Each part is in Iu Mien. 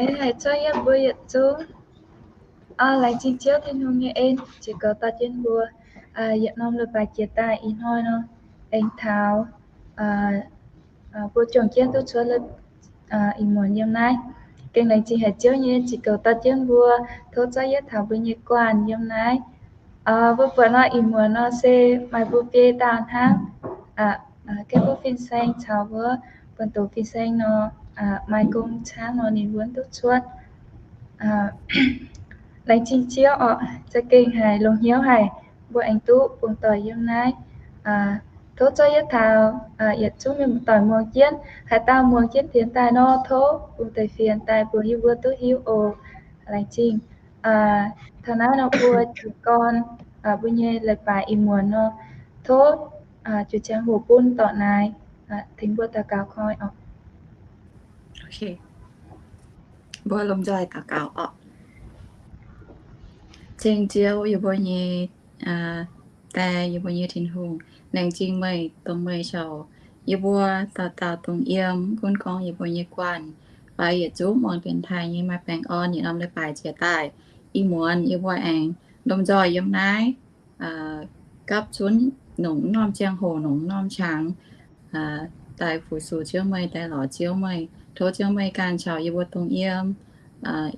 Haiz cuotv yiem mbuo yietc zungv. Laengz zingh Ziouv Tin-Hungh nyei en, jiex goux dorh jienv mbuo yietc norm leiz-baaix jiex daaih ih hnoi nor, aengx taux mbuo juangc jienv duqv cuotv ih muonz yiem naaiv. Gengh laengz zingh haic Ziouv nyei jiex goux dorh jienv mbuo, tov zorqv yietv taux mbuo nyei guanh yiem naaiv. Mbuo buatc nor ih muonz nor se maaih mbuo biei dauh hnangv, gaengh mbuo fin-saeng caux wuov buonc doqc fin-saeng nor, maaih gong caangv nor ninh mbuo duqv cuotv. Laengz zingh Ziouv oc, za'gengh haiz longx hnyouv haic, mbuo aengx duqv bungx doic yiem naaiv. Tov zorqv yietv taux yietc zungv mienh muoz-doic muangx jienv, haaix dauh muangx jienv fienx daaih nor, tov bungx deix fienx daaih mbuox yie mbuo duqv hiuv oc. Laengz zingh. Taux naaiv nor mbuo jiez gorn mbuo nyei leiz-baaix ih muonz nor, tov ziouc ziangh hoc bun dorc naaic tengx mbuo daux gaux koi oc. Mbuo lomh nzoih daux gaux oc. Ceng Ziouv, yie mbuo nyei Die, yie mbuo nyei Tin-Hungh, laengz zingh meih dongh meih caux yie mbuo dauh dauh dongh yiem, mv gunv gorngv yie mbuo nyei guanh fai yietc zungv muangx dienx taaih nyei maaih baengh orn yietc norm leiz-baaix jiex daaih. Ih muonz yie mbuo aengx lomh nzoih yiem naaiv gapv zunv nongc norm ziangh hoc, nongc norm qangx daaih fu-sux Ziouv meih, daaih lorz Ziouv meih. Tov Ziouv meih ganh caux yie mbuo dongh yiem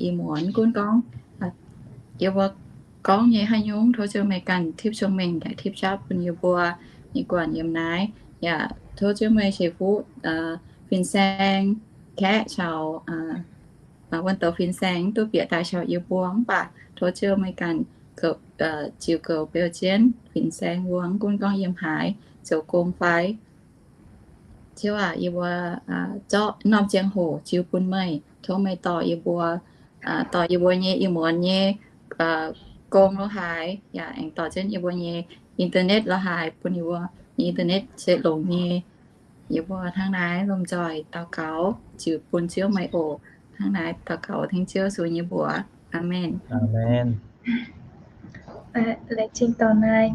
ih muonz, mv gunv gorngv yie mbuo gorngv nyei haaix nyungc, tov Ziouv meih ganh tipv cong-mengh yaac tipv qaqv bun yie mbuo nyei guanh yiem naaiv. Yaac tov Ziouv meih ceix fuqv fin-saeng kaeqv caux wuon douz fin-saeng duqv bieqc daaih caux yie mbuo, mv baac tov Ziouv meih ganh ziux goux beu jienv fin-saeng mbuo, mv gunv gorngv yiem haaix, zoux gong fai. Ziouv aac, yie mbuo zorqv norm ziangh hoc jiu bun meih. Tov meih dorh yie mbuo, dorh yie mbuo nyei ih muonz nyei gong lo haaix, yaac aengx dorh jienv yie mbuo nyei internet lo haaix, bun yie mbuo nyei internet se longx nyei. Yie mbuo hnangv naaiv lomh nzoih daux gaux ziux bun Ziouv meih oc. Hnangv naaiv daux gaux tengx Ziouv Yesu nyei mbuox. Aamen. Laengz zingh dorh naaic.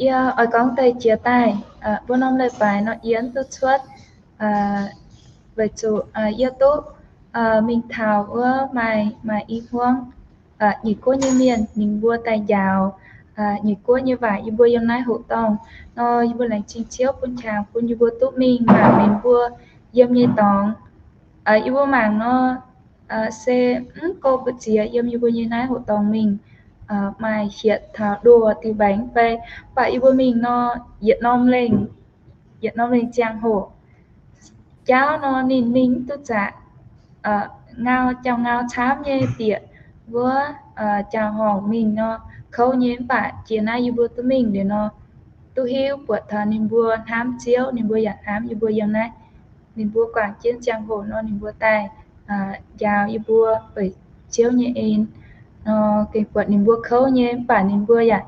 Yie oix gorngv deix jiex daaih, mbuo norm leiz-baaix nor yie mv duqv cuotv, weic zuqc yie duqv mingh taux wuov maaih, maaih i hmuangv nyic guoqv nyei mienh, ninh mbuo daaih njaaux nyic guoqv nyei waac yie mbuo yiem naaiv hoqc dorngh nor, yie mbuo laengz zingh Ziouv bun qangx bun yie mbuo duqv mingh mangc ninh mbuo yiem nyei dorngx. Yie mbuo mangc nor, se mv go mbu'ziex yiem yie mbuo nyei naaiv hoqc dorngh mingh, maaih hietc taux nduoh diuh mbaengx fai, mv baac yie mbuo mingh nor, yietc norm lengh, yietc norm lengh ziangh hoc. Jauv nor ninh mingh mv duqv zaqc, ngau, jauv ngau camv nyei bieqc wuov, jauv horngc mingh nor kouv nyei, mv baac jiex naaiv yie mbuo duqv mingh liuz nor, duqv hiuv buatc taux ninh mbuo hnamv Ziouv, ninh mbuo yaac hnamv yie mbuo yiem naaiv. Ninh mbuo guangc jienv ziangh hoc nor ninh mbuo daaih njaaux yie mbuo weic Ziouv nyei en nor, gengh buatc ninh mbuo kouv nyei, mv baac ninh mbuo yaac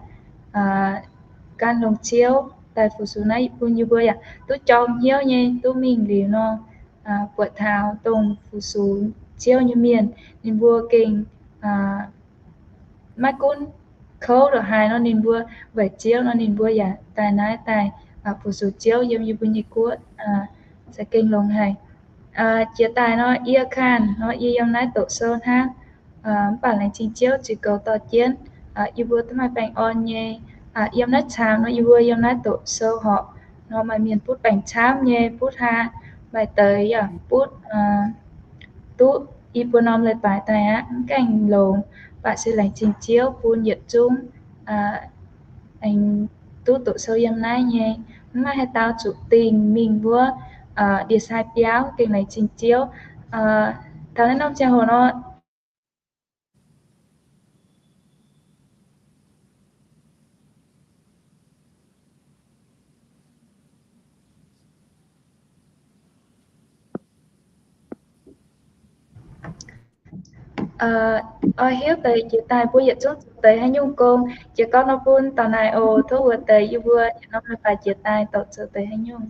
gan longx Ziouv daaih fu-sux naaiv bun yie mbuo yaac duqv jorm hnyouv nyei duqv mingh liuz nor, buatc taux dongh fu-sux Ziouv nyei mienh, ninh mbuo gengh maiv gunv kouv lorqc haaix nor ninh mbuo weic Ziouv nor ninh mbuo yaac daaih naaiv daaih fu-sux Ziouv yiem yie mbuo nyei guoqv, za'gengh longx haic. Jiex daaih nor yie kanh nor yie yiem naaiv doqc sou hnangv, mv baac laengz zingh Ziouv ziux goux dorh jienv yie mbuo duqv maaih baengh orn nyei. Yiem naaiv caamx nor yie mbuo yiem naaiv doqc sou horpc nor maaih mienh butv baengc camv nyei, butv haaix, maaih deix yaac butv duqv i buo norm leiz-baaix daaih aqv, mv gaengh longx, mv baac se laengz zingh Ziouv bun yietc zungv aengx duqv doqc sou yiem naaiv nyei. Mv maaih haaix dauh zuqc dingh mingh wuov ndie-sai biauv, gengh laengz zingh Ziouv. Taux naaiv norm ziangh hoc nor, oix hiuv deix jiex daaih mbuo yietc zungv zoux deix haaix nyungc gong, jiez gorn nor bun dorh naaic oc. Tov wuov deix yie mbuo yietc norm leiz-baaix jiex daaih dorh zoux deix haaix nyungc.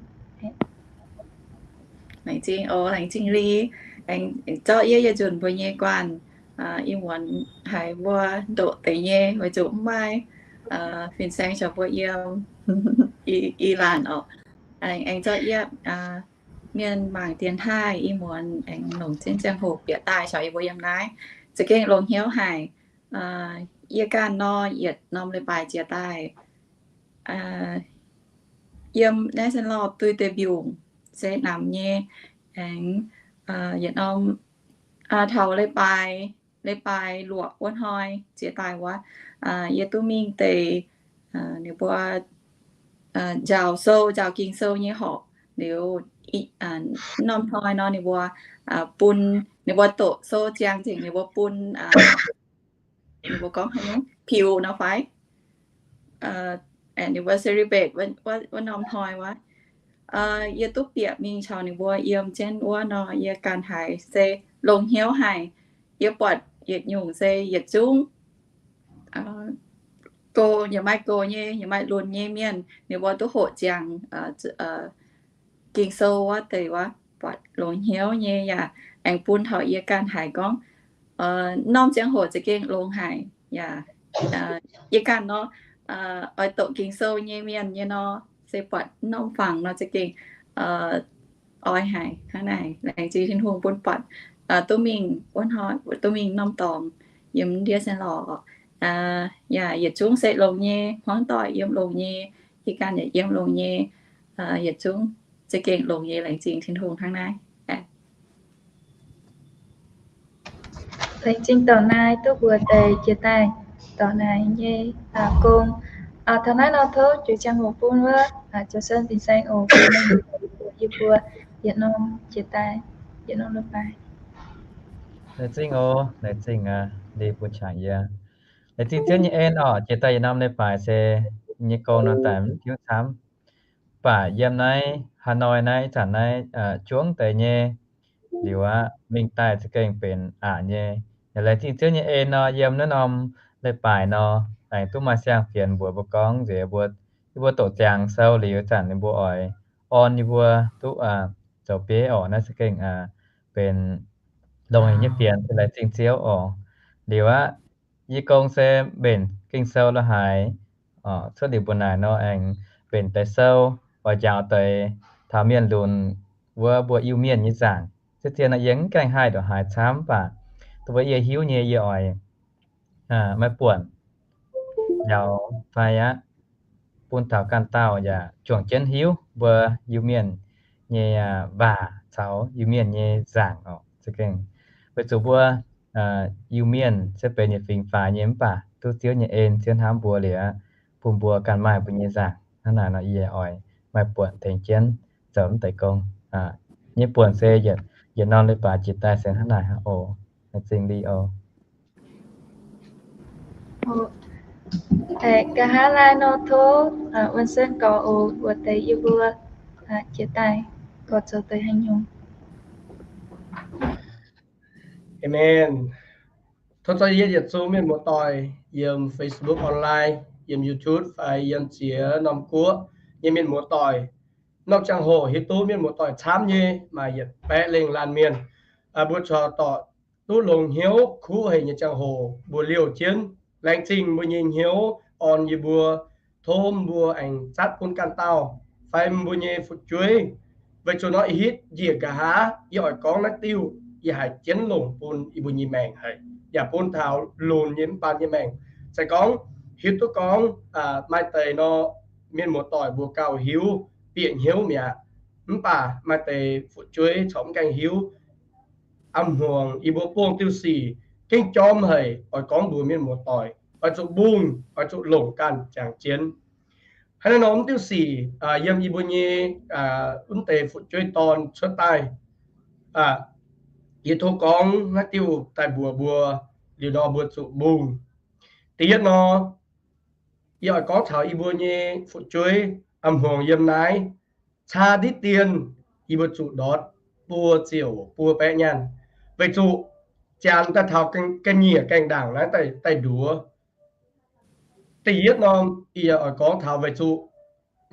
Laengz zingh oc, laengz zingh Li, aengx zorqv yie yietc nzunc mbuo nyei guanh. Ih muonz haiz mbuo ndoqc deix nyei, weic zuqc mv maaih fin-saeng caux mbuo yiem i laanh oc. Aengx zorqv yie mienh mangc dienx taaih ih muonz aengx longc jienv ziangh hoc bieqc daaih caux yie mbuo yiem naaiv, za'gengh longx hnyouv haic. Yie ganh nor, yietc norm leiz-baaix jiex daaih yiem naaiv se lorh dui deix mbiungc se namx nyei, aengx yietc norm taux leiz-baaix, leiz-baaix luoqc wuov hnoi jiex daaih wuov, yie duqv mingh deix ninh mbuo njaaux sou, njaaux Ging-Sou nyei horqc liuz, norm hnoi nor ninh mbuo bun, ninh mbuo doqc sou ziangx nzengc ninh mbuo bun, ninh mbuo gorngv haaix nyungc, piux nor fai, ninh mbuo celebrate wuov norm hnoi wuov. Yie duqv bieqc mingh caux ninh mbuo yiem jienv wuov nor, yie ganh haiz se longx hnyouv haic. Yie buatc yietc nyungc se yietc zungv go, yaac maaih gox nyei, yaac maaih lunx nyei mienh, ninh mbuo duqv hoqc ziangx Ging-Sou wuov deix wuov, buatc longx hnyouv nyei yaac aengx bun taux yie ganh haiz gorngv, norm ziangh hoc za'gengh longx haic yaac yie ganh nor, oix doqc Ging-Sou nyei mienh nyei nor, se buatc norm fangx nor za'gengh oix haic hnangv naaic. Laengz zingh Tin-Hungh bun buatc duqv mingh wuov hnoi, duqv mingh norm dorngx yiem ndiev se lorh. Yaac yietc zungv se longx nyei, hmuangv doic yiem longx nyei, yie ganh yaac yiem longx nyei, yietc zungv za'gengh longx nyei, laengz zingh Tin-Hungh hnangv naaiv. Laengz zingh dorc naaiv duqv mbuox deix jiex daaih dorc naaiv nyei gong. Taux naaiv nor tov juix ziangh hoc bun wuov Joux Sen Fin-Saeng oc, yie mbuo yietc norm jiex daaih, yietc norm leiz-baaix. Laengz zingh oc, laengz zingh aa, ndie bun qangx yie. Laengz zingh Ziouv nyei en oc, jiex daaih yietc norm leiz-baaix se nyei gong nor daaih mv diuv camv. Mv baac yiem naaiv Hanoi naaiv ih zanc naaiv juangv deix nyei liuz aqv, mingh daaih za'gengh benx aqc nyei. Yaac laengz zingh Ziouv nyei en nor, yiem naaiv norm leiz-baaix nor, aengx duqv maaih siang-fienx mbuox mbuo gorngv nziex mbuo, yie mbuo doqc ziangx sou liuz zanc ninh mbuo oix orn yie mbuo duqv zoux bieiv orqc. Naaiv za'gengh benx longx haic nyei fienx, laengz zingh Ziouv orqc. Liuz aqv, yie gong se mbenc Ging-Sou la'haaix, cuotv liuz mbuo naaic nor aengx mbenc deix sou, oix njaaux deix taux mienh lunx wuov mbuo Iu-Mienh nyei nzaangc. Zien-zien nor yie mv gaengh haih ndongc haaix camv, mv baac dongh wuov yie hiuv nyei yie oix maiv buonc njaaux fai aqv, bun taux ganh dauh yaac juangc jienv hiuv mbuo Iu-Mienh nyei waac caux Iu-Mienh nyei nzaangc oc. Za'gengh weic zuqc mbuo Iu-Mienh se benx yietc fingx faix nyei, mv baac duqv Ziouv nyei en, Ziouv hnamv mbuo liuz, bun mbuo ganh maaih mbuo nyei nzaangc. Hnangv naaic nor yie oix maaih buonc tengx jienv zoux mv deix gong. Nyei buonc se yietc norm leiz-baaix jiex daaih se hnangv naaic oc. Laengz zingh Li oc. Nqa'haav laai nor tov Wuonh Sen gorx oc, mbuox deix yie mbuo jiex daaih gorx zoux deix haaix nyungc. Amen. Tov zorqv yie yietc zungv mienh muoz-doic yiem Facebook online, yiem YouTube fai yiem ziex norm guoqv nyei mienh muoz-doic. Norm ziangh hoc hiuv duqv mienh muoz-doic camv nyei maaih yietc baeqv lengh laanh mienh. Mbuo corc dorh duqv longx hnyouv kuv haic nyei ziangh hoc mbuo liouh jienv. Laengz zingh mbuo nyei hnyouv orn yie mbuo, tov mbuo aengx zatv bun ganh dauh fai mbuo nyei fu'jueiv. Weic zuqc nor ih hitv njiec nqa'haav yie oix gorngv naaiv diuh, yie haiz jienv longc bun yie mbuo nyei maengc haic, yaac bun taux lunx nyei mv baac nyei maengc. Se gorngv hiuv duqv gorngv maaih deix nor, mienh muoz-doic mbuo gauh hiuv bieqc hnyouv mi'aqv. Mv baac maaih deix fu'jueiv corc mv gaengh hiuv. A'hmuangx yie mbuo buangh diuh sic gengh jorm haic, oix gorngv mbuox mienh muoz-doic, oix zuqc mbungh, oix zuqc longc ganh jangx jienv. Hnangv naaiv nor mv diuh sic yiem yie mbuo nyei mv deix fu'jueiv dorn cuotv daaih, yie tov gorngv naaiv diuh daaih mbuox mbuo, liuz nor mbuo zuqc mbungh. Da'yietv nor, yie oix gorngv taux yie mbuo nyei fu'jueiv a'hmuangx yiem naaiv, caa diqv dien yie mbuo zuqc ndortv buo ziouc buo baeqv nyaanh, weic zuqc janx daaih taux ga'nyiec gaengh ndaangc naaiv daaih nduov. Da'yietv norm, yie oix gorngv taux weic zuqc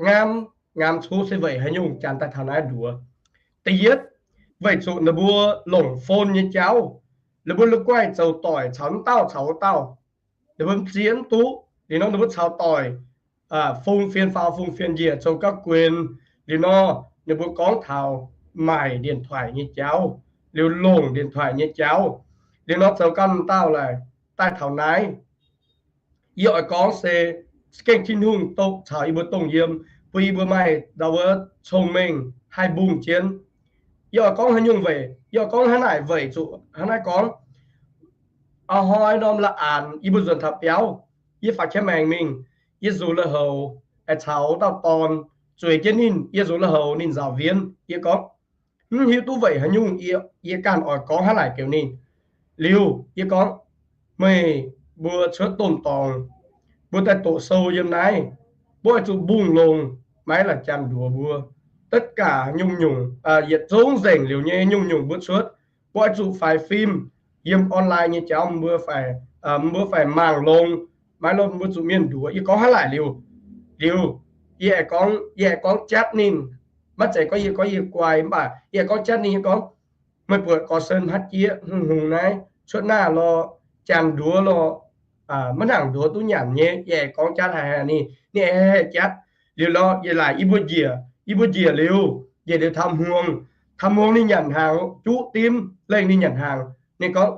ngaam, ngaam cuotv se weic haaix nyungc janx daaih taux naaiv nduov. Da'yietv, weic zuqc ninh mbuo longc phone nyei jauv, ninh mbuo la'guaih zoux doic caux mv dauh caux wuov dauh, ninh mbuo mv zieqv mv duqv. Liuz nor ninh mbuo caux doic fungx fienx faaux fungx fienx njiec zoux gauh guenx. Liuz nor ninh mbuo gorngv taux maaic điện thoại nyei jauv, liuz longc điện thoại nyei jauv. Liuz nor zoux ganh dauh laaix daaih taux naaiv. Yie oix gorngv se gengh Tin-Hungh doqc caux yie mbuo dongh yiem, bun yie mbuo maaih ndau wuov cong-mengh haih mbungh jienv. Yie oix gorngv haaix nyungc weic, yie oix gorngv hnangv naaic weic zuqc hnangv naaiv gorngv, a'hnoi norm la'anx yie mbuo nzuonx taux biauv, yie faaux qiex maengx mingh, yie nzuqc lui-houx caux dauh dorn zueiz jienv ninh, yie nzuqc lui-houx ninh nzaaux wienv. Yie gorngv, mv hiuv duqv weic haaix nyungc, yie ganh oix gorngv hnangv naaic bieqc ninh. Liuz yie gorngv, meih mbuo cuotv domh dorngx, mbuo daaih doqc sou yiem naaiv, mbuo oix zuqc mbungh longx, maiv la'jangx nduov mbuo. Tất cả nyungc-nyungc, yietc zungv nzengc liuz nyei nyungc-nyungc mbuo cuotv, mbuo oix zuqc faix fim yiem online nyei jauv, mbuo faix, mbuo faix mangc longx, maiv lorqc mbuo zuqc mienh nduov. Yie gorngv hnangv naaic liuz, liuz, yie aengx gorngv, yie aengx gorngv jatv ninh. Maiv zeiz gorngv yie gorngv yie guai, mv baac yie aengx gorngv jatv ninh, yie gorngv, meih buatc gorx-sen haaix jieqv hungh hungh naaiv cuotv naaiv lorqc, janx nduov lorqc, maiv nangc nduov duqv nyanc nyei. Yie aengx gorngv jatv haic haic ninh, ninh aengx haic jatv. Liuz lorqc, yie laaic yie mbuo njiec, yie mbuo njiec liuz, njiec liuz taux hmuangx, taux hmuangx ninh nyanc hnaangx, juqv dimv lengh ninh nyanc hnaangx. Ninh gorngv,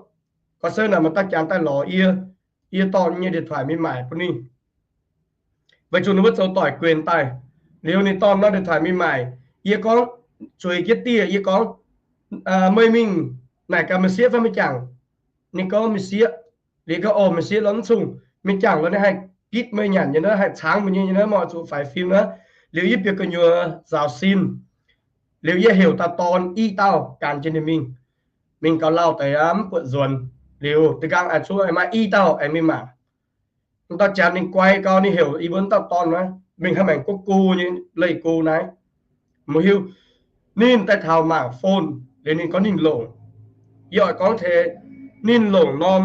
gorx-sen aac, maaih dauh janx daaih lorz yie, yie dorh nyei điện thoại mingh maaic bun ninh, weic zuqc ninh mbuo zoux doic guenx daaih. Liuz ninh dorh norm điện thoại mingh maaic. Yie gorngv, zueiz jienv dieh, yie gorngv, meih mingh naaic gaax meih sieqv fai meih jangc? Ninh gorngv meih sieqv. Liuz gorngv, o, meih sieqv lorqc, mv zungh meih jangc lorqc, ninh haih gitv meih nyanc nyei nor, haih cangv meih nyei nor, mv oix zuqc faix fim aqv. Liuz yie bieqc gu'nyuoz nzaaux sin. Liuz yie heuc dauh dorn i dauh gan jienv ninh mingh. Mingh gaux lauh deix aqv, mv buatc nzuonx. Liuz da'nqaang aengx cuotv maaih i dauh aengx mingh maaic. Dauh janx ninh guai gau, ninh heuc yie mbuo dauh dorn naaiv mingh hnangv maengx guv gu nyei leih gu naaiv. Mbuo hiuv ninh daaih taux mangc phone, liuz ninh gorngv ninh longc. Yie oix gorngv taux ninh longc norm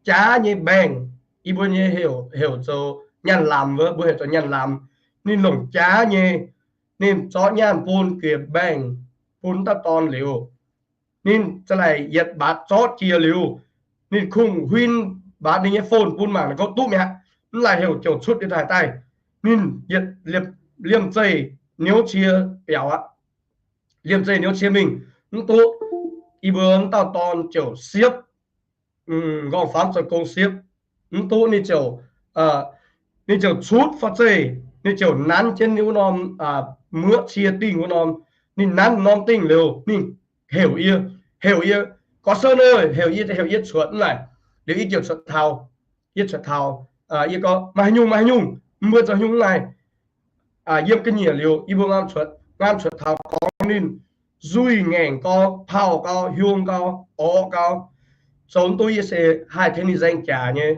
jaav nyei bank. Yie mbuo nyei heuc, heuc zoux nyaanh lamz wuov, mbuo heuc zoux nyaanh lamz. Ninh longc jaav nyei, ninh zorqv nyaanh bun guiex bank, bun dauh dorn liuz, ninh za'laic yietc mbatc zorqv jiex liuz, ninh kungx huin mbatc ninh nyei phone bun mangc, ninh gorngv duqv mi'aqv. Mv laaih heuc ziouc cuotv điện thoại daaih. Ninh yietc liemh zeih niouv cie biaux aqv. Liemh zeih niouv cie mingh, mv duqv. Yie mbuo dauh dorn ziouc siepv, nqorngv-famv zoux gong siepv, mv duqv. Ninh ziouc, ninh ziouc cutv faaux zeih, ninh ziouc nanv jienv wuov norm muoqv cie dingh wuov norm. Ninh nanv norm dingh liuz ninh heuc yie, heuc yie, gorx-sen aac, heuc yie, heuc yie cuotv naaic. Liuz yie ziouc cuotv taux, yie cuotv taux, yie gorngv, maaih haaix nyungc, maaih haaix nyungc, mbuo zoux haaix nyungc naaic? Yiem ga'nyiec liuz yie mbuo ngaam cuotv, ngaam cuotv taux gorngv ninh nzuih ngaengc gau, pauh gau, hiuang gau, orqc gau. Zoux duqv yie se haih tengx ninh nzaeng jaax nyei.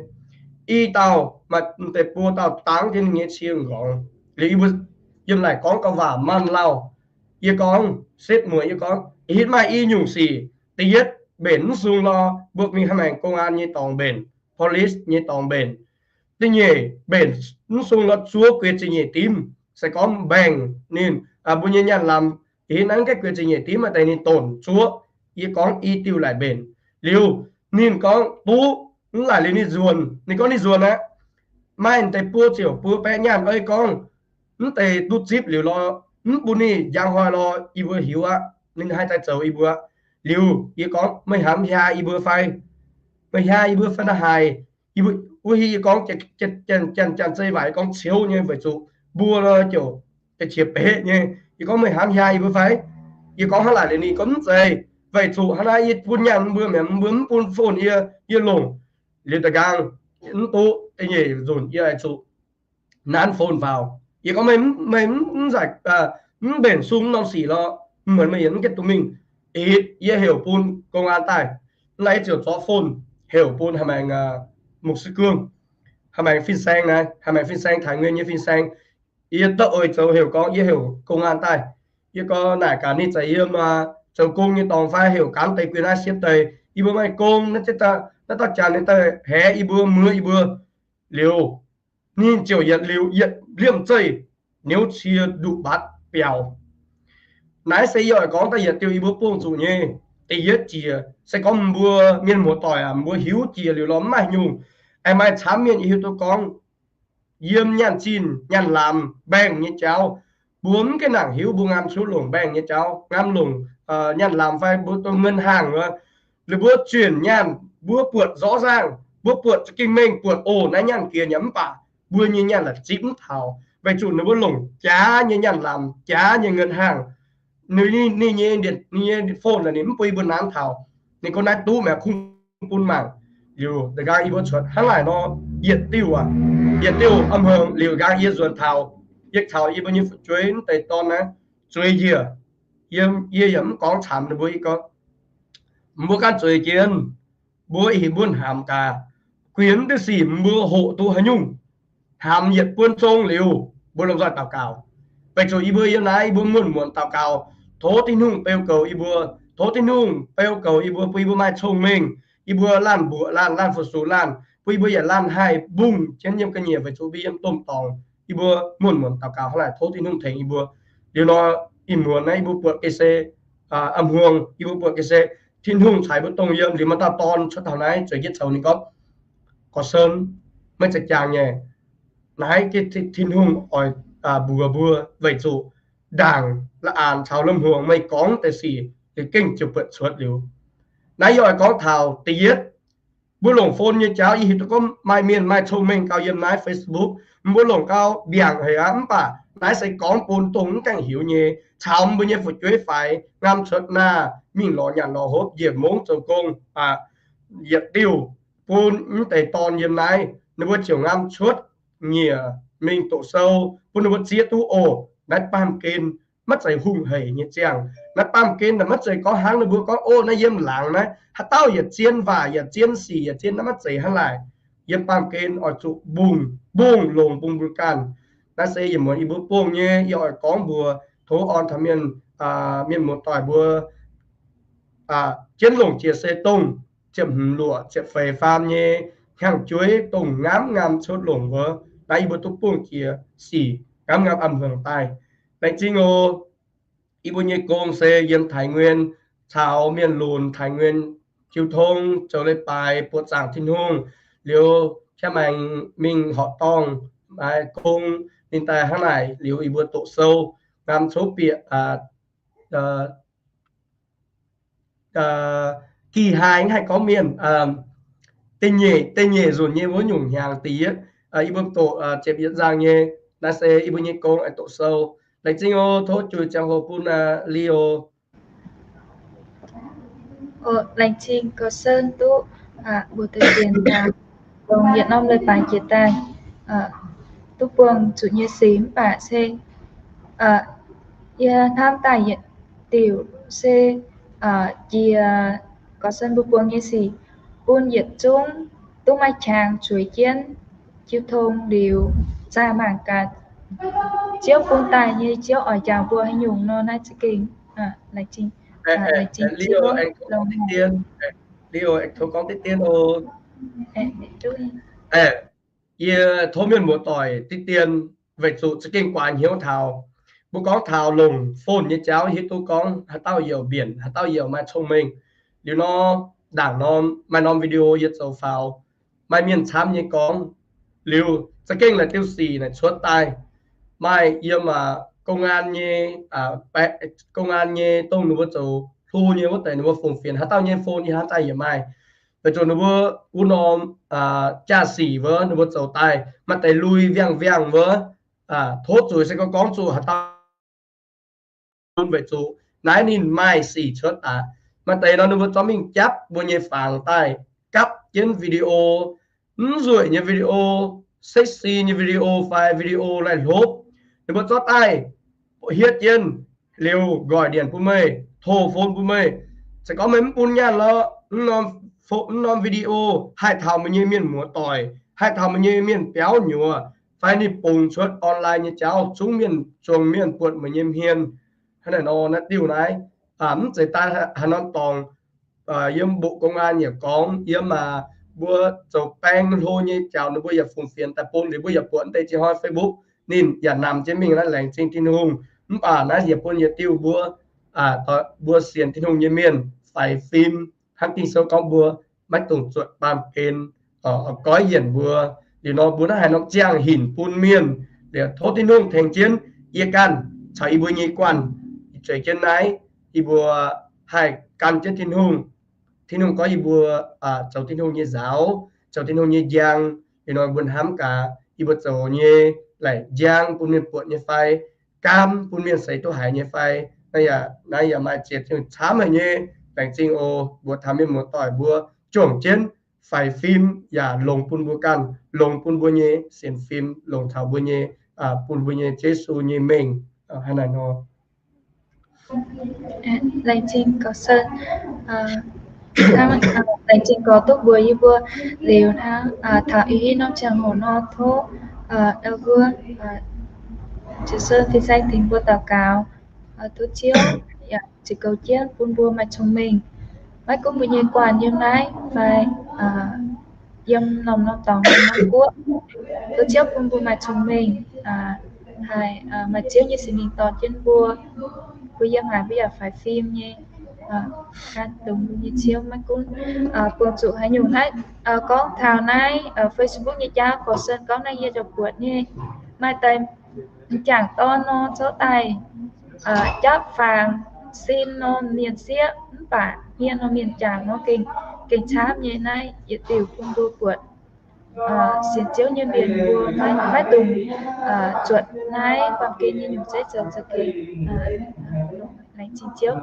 I dauh maaih deix buo dauh dangv jienv ninh nyei cie nqorngx. Liuz yie mbuo yiem naaic gorngv gauh waac maanh lauh. Yie gorngv, setv mueiz yie gorngv, hitv maaih i nyungc sic. Da'yietv, mbenc mv sung lorh, mbuo mingh hnangv maengx công an nyei dorngx mbenc, police nyei dorngx mbenc. Da'nyeic, mbenc mv sung lorh zuov guiex zingh nyeic dimv. Se gorngv mbaengc ninh, mbuo nyei nyaanh lamz, hitv naaiv gaengh guiex zingh nyeic dimv maaih deix ninh donc zuov. Yie gorngv i diuh laaic mbenc. Liuz ninh gorngv duqv, mv laaih liuz ninh nzuonx. Ninh gorngv ninh nzuonx aqv. Maaih deix buo ziouc buo baeqv nyaanh ei gorngv, mv deix duqv zipv liuz lorh, mv bun ninh njang hnoi lorh, yie mbuo hiuv aqv. Ninh haih daaih zoux yie mbuo. Liuz yie gorngv, meih hnamv hiaa yie mbuo fai? Meih hiaa yie mbuo fai naaiv haaix? Wuov hih yie gorngv, janx-janx-janx-janx zei waac yie gorngv ciouv nyei weic zuqc mbuo ziouc qiex beqv nyei. Yie gorngv, meih hnamv hiaa yie mbuo fai? Yie gorngv hnangv naaic liuz ninh gorngv mv zeiz, weic zuqc hnangv naaiv yie bun nyaanh mbuo mi'aqv, mbuo mv bun phone yie, yie longc. Liuz da'nqaang mv duqv, da'nyeic nzunc yie oix zuqc nanv phone faaux. Yie gorngv, meih, meih mv nzaic, mv mbenc sung mv norm sic lorh, muonz meih yietc mv gaengh duqv mingh. Ih, yie heuc bun công an daaih. Mv laaih yie ziouc zorqv phone heuc bun haaix maengx mục sư Cương, haaix maengx fin-saeng naaiv, haaix maengx fin-saeng, Thái Nguyên nyei fin-saeng. Yie da'oix zoux heuc gorngv yie heuc công an daaih. Yie gorngv naaic gaax ninh zeiz yiem zoux gong nyei dorngx fai heuc gaanv deix guin naaiv siepv deix. Yie mbuo maaih gong, naaiv dauh janx ninh daaih haeqv yie mbuo, muoqv yie mbuo. Liuz ninh ziouc yietc liuz yietc liemh zeih niouv cie nduqc mbatc biaux. Naaiv se yie oix gorngv daaih yietc diuh yie mbuo buangh zuqc nyei. Da'yietv jiex se gorngv mbuo mienh muoz-doic aac, mbuo hiuv jiex liuz lorh mv maaih nyungc. Aengx maaih camv mienh yie hiuv duqv gorngv, yiem nyaanh zinh nyaanh lamz mbaengc nyei jauv, Mbuo mv gaengh nangc hiuv, mbuo ngaam cuotv longc bank nyei jauv, ngaam longc nyaanh lamz fai mbuo dongh ngân hàng wuov, liuz mbuo zunh nyaanh, mbuo buatc rõ ràng, mbuo buatc za'gengh mengh buatc oc, naaiv nyaanh giex nyei, mv baac mbuo nyei nyaanh la'zipv mv taux, weic zuqc ninh mbuo longc jaax nyei nyaanh lamz, jaax nyei ngân hàng. Ninh, ninh nyei, ninh nyei phone ninh mv bun yie mbuo nanv taux. Ninh gorngv naaiv duqv mi'aqv, kungx bun mangc. Liuz da'nqaang yie mbuo cuotv hnangv naaic nor, yietc diuh aac, yietc diuh a'hmuangx liuz nqaang yie nzuonx taux, yie caux yie mbuo nyei fu'jueiv mv deix dorn naaiv zueiz njiec. Yie, yie yaac mv gorngv camx ninh mbuo, yie gorngv, mbuo ganh zueiz jienv, mbuo ih hinc mbuo hnamv gaax, guinx diuh sic mbuo hoqc duqv haaix nyungc, hnamv yietc buonv zong liuz, mbuo lomh nzoih daux gaux. Weic zuqc yie mbuo yiem naaiv yie mbuo muonz-muonz daux gaux, tov Tin-Hungh beu goux yie mbuo, tov Tin-Hungh beu goux yie mbuo, bun yie mbuo maaih cong-mengh, yie mbuo laanh mbuoqc laanh, laanh fu-sux laanh, bun yie mbuo yaac laanh haih mbungh jienv yiem ga'nyiec, weic zuqc mbuo yiem domh dorngx. Yie mbuo muonz-muonz daux gaux hnangv naaic, tov Tin-Hungh tengx yie mbuo. Liuz nor, ih muonz naaiv yie mbuo buatc ga'sie, a'hmuangx yie mbuo buatc ga'sie, Tin-Hungh ceix mbuo dongh yiem. Liuz maaih dauh dorn cuotv taux naaiv zueiz jienv zoux, ninh gorngv, Gorx Sen, meih za'jangx nyei, naaiv Tin-Hungh oix mbuox mbuo weic zuqc ndaangc la'anx caux la'hmuangx meih gorngv deix sic liuz gengh ziouc buatc cuotv liuz. Naaiv yie oix gorngv taux da'yietv, mbuo longc phone nyei jauv, yie hiuv duqv gorngv maaih mienh maaih cong-mengh gauh yiem naaiv Facebook, mbuo longc gauh mbiaangc haic aqv. Mv baac naaiv se gorngv bun dongh mv gaengh hiuv nyei, caux mbuo nyei fu'jueiv faix ngaam cuotv naah, mingh lorz nyanc lorz hopv, njiec mongv zoux gong, yietc diuh bun mv deix dorn yiem naaiv, ninh mbuo ziouc ngaam cuotv nyiec mingh doqc sou, bun ninh mbuo zieqv duqv oc. Naaiv baamh gen maiv zeiz hungh hec nyei ziangh. Naaiv baamh gen maiv zeiz gorngv hnangv ninh mbuo gorngv, Ov, naaiv yiem laangz naaiv haaix dauh yaac zien waac, yaac zien sic, yaac zien, naaiv maiv zeiz hnangv naaic. Yiem baamh gen oix zuqc mbungh, mbungh longx bun mbuo ganh. Naaiv se yie muonz yie mbuo bungh nyei, yie oix gorngv mbuox tov orn taux mienh, mienh muoz-doic mbuo jienv longc jiex se dongh ziepc hmz luoqc ziepc feix faam nyei hnyangx-jueiv, dongh ngaamv ngaam cuotv longc wuov. Naaiv yie mbuo duqv bungh jiex sic ngaamv ngaam a'hmuangx daaih. Laengz zingh oc. Yie mbuo nyei gong se yiem Taiv Nguyen caux mienh lunx Taiv Nguyen jiu tong zoux leiz-baaix buoqc zaangc Tin-Hungh, liuz jaa maengx mingh horqc dorngh maaih gong, ninh daaih hnangv naaic liuz yie mbuo doqc sou, ngaam cov bieqc, gih haaix haih gorngv mienh, da'nyeic, da'nyeic nzunc nyei wuov nyungc hnyangx da'yietv, yie mbuo doqc ziepc yietv nzangc nyei. Naaiv se yie mbuo nyei gong, doqc sou. Laengz zingh oc. Tov juix ziangh hoc bun Leo. Laengz zingh Gorx Sen duqv mbuox deix dienx daaih, dongh yietc norm leiz-baaix jiex daaih duqv buangh zuqc nyei sic mv baac se yie hnamv daaih yietc diuc se jiex Gorx Sen mbuo buangh nyei sic bun yietc zungv duqv maaih qangx zueiz jienv jiu tong liuz zaah mangc gaax Ziouv bun daaih nyei, Ziouv oix njaaux mbuo haaix nyungc nor. Naaiv za'gengh laengz zingh, laengz zingh Ziouv. Leo, aengx tov gorngv diqv dien oc. Yie tov mienh muoz-doic diqv dien weic zuqc za'gengh guaax hnyouv taux. Mbuo gorngv taux longc phone nyei jauv, hiuv duqv gorngv haaix dauh youc mbienc, haaix dauh youc maaih cong-mengh. Liuz nor, ndaangc norm maaih norm video yie zoux faaux, maaih mienh camv nyei gorngv, liuz za'gengh la'diuh sic naaic cuotv daaih. Maaih yiem 公安 nyei, 公安 nyei dongh ninh mbuo zoux hlo nyei wuov deix, ninh mbuo fungx fienx haaix dauh nyei phone yie hnamv daaih yaac maaih. Weic zuqc ninh mbuo wuov norm jaa-sic wuov ninh mbuo zoux daaih, maaih deix lui viangh viangh wuov, tov zuqc se gorngv zuqc haaix dauh, weic zuqc naaiv ninh maaih sic cuotv aqv. Maaih deix nor ninh mbuo zorqv mingh japv mbuo nyei fangx daaih, gapv jienv video, mv nzueic nyei video, sexy nyei video fai video laih hlopv, ninh mbuo zorqv daaih hietv jienv liuz nqoi ndienc bun meih, tov phone bun meih. Se gorngv meih mv bun nyaanh lorqc, mv norm video haih taux meih nyei mienh muoz-doic, haih taux meih nyei mienh biauv nyuoz, fai ninh bungx cuotv online nyei jauv zungv mienh, zuangx mienh buatc meih nyei hmien. Hnangv naaic nor, naaiv diuh naaiv mv zeiz daaih haaix norm dorngx. Yiem mbuo 公安 yaac gorngv, yiem mbuo zoux baeng hlo nyei jauv ninh mbuo yaac fungx fienx daaih bun, liuz mbuo yaac buatc deix jiex hnoi Facebook ninh yaac namx jienv mingh. Naaiv laengz zingh Tin-Hungh. Mv baac naaiv yaac bun yietc diuh mbuo, mbuo sienx Tin-Hungh nyei mienh faix fim, hnangv Ging-Sou gorngv mbuo maiv dungx zuotc baamh gen oix goiv yienc mbuo. Liuz nor mbuo naaiv haaix norm ziangh hinc bun mienh, liuz tov Tin-Hungh tengx jienv yie ganh caux yie mbuo nyei guanh zueiz jienv naaiv, yie mbuo haih gan jienv Tin-Hungh. Tin-Hungh gorngv yie mbuo zoux Tin-Hungh nyei nzaaux, zoux Tin-Hungh nyei njang. Liuz nor mbuo hnamv gaax, yie mbuo zoux nyei laaic njang bun mienh buatc nyei fai, gaam bun mienh seix duqv haiz nyei fai. Naaiv yaac maaih ziex nyungc camv haic nyei. Laengz zingh oc. Mbuo taux mienh muoz-doic mbuo juangc jienv faix fim yaac longx bun mbuo ganh, longx bun mbuo nyei sienx fim, longx taux mbuo nyei, bun mbuo nyei Yesu nyei mengh hnangv naaic nor. Laengz zingh gorx, laengz zingh gorx duqv mbuox yie mbuo liuz hnangv taux ih hnoi norm ziangh hoc nor tov mbuo Ziouv Saeng tengx mbuo daux gaux, tov Ziouv yaac ziouc goux jienv bun mbuo maaih cong-mengh, maiv gunv mbuo nyei guanh yiem naaiv fai yiem norm-norm dorngx, norm-norm guoqv. Tov Ziouv bun mbuo maaih cong-mengh, haih maaih Ziouv nyei Singx Lingh dorh jienv mbuo. Mbuo yiem haaix mbuo yaac faix fim nyei, gan dongz mbuo nyei Ziouv maiv gunv buangh zuqc haaix nyungc. Naaiv gorngv taux naaiv Facebook nyei jauv, gorx-sen gorngv naaiv yie ziouc buatc nyei. Maaih deix m'jangc dorn nor zorqv daaih japv fangx sin nor mienh sieqv, mv baac hmien nor mienh jangc nor gengh, gengh camv nyei. Naaiv yietc diuc bun mbuo buatc sienx Ziouv nyei mienh mbuo maiv dungx zuotc naaiv baamh gen nyei nyungc zeiv zoux za'gengh. Laengz zingh Ziouv.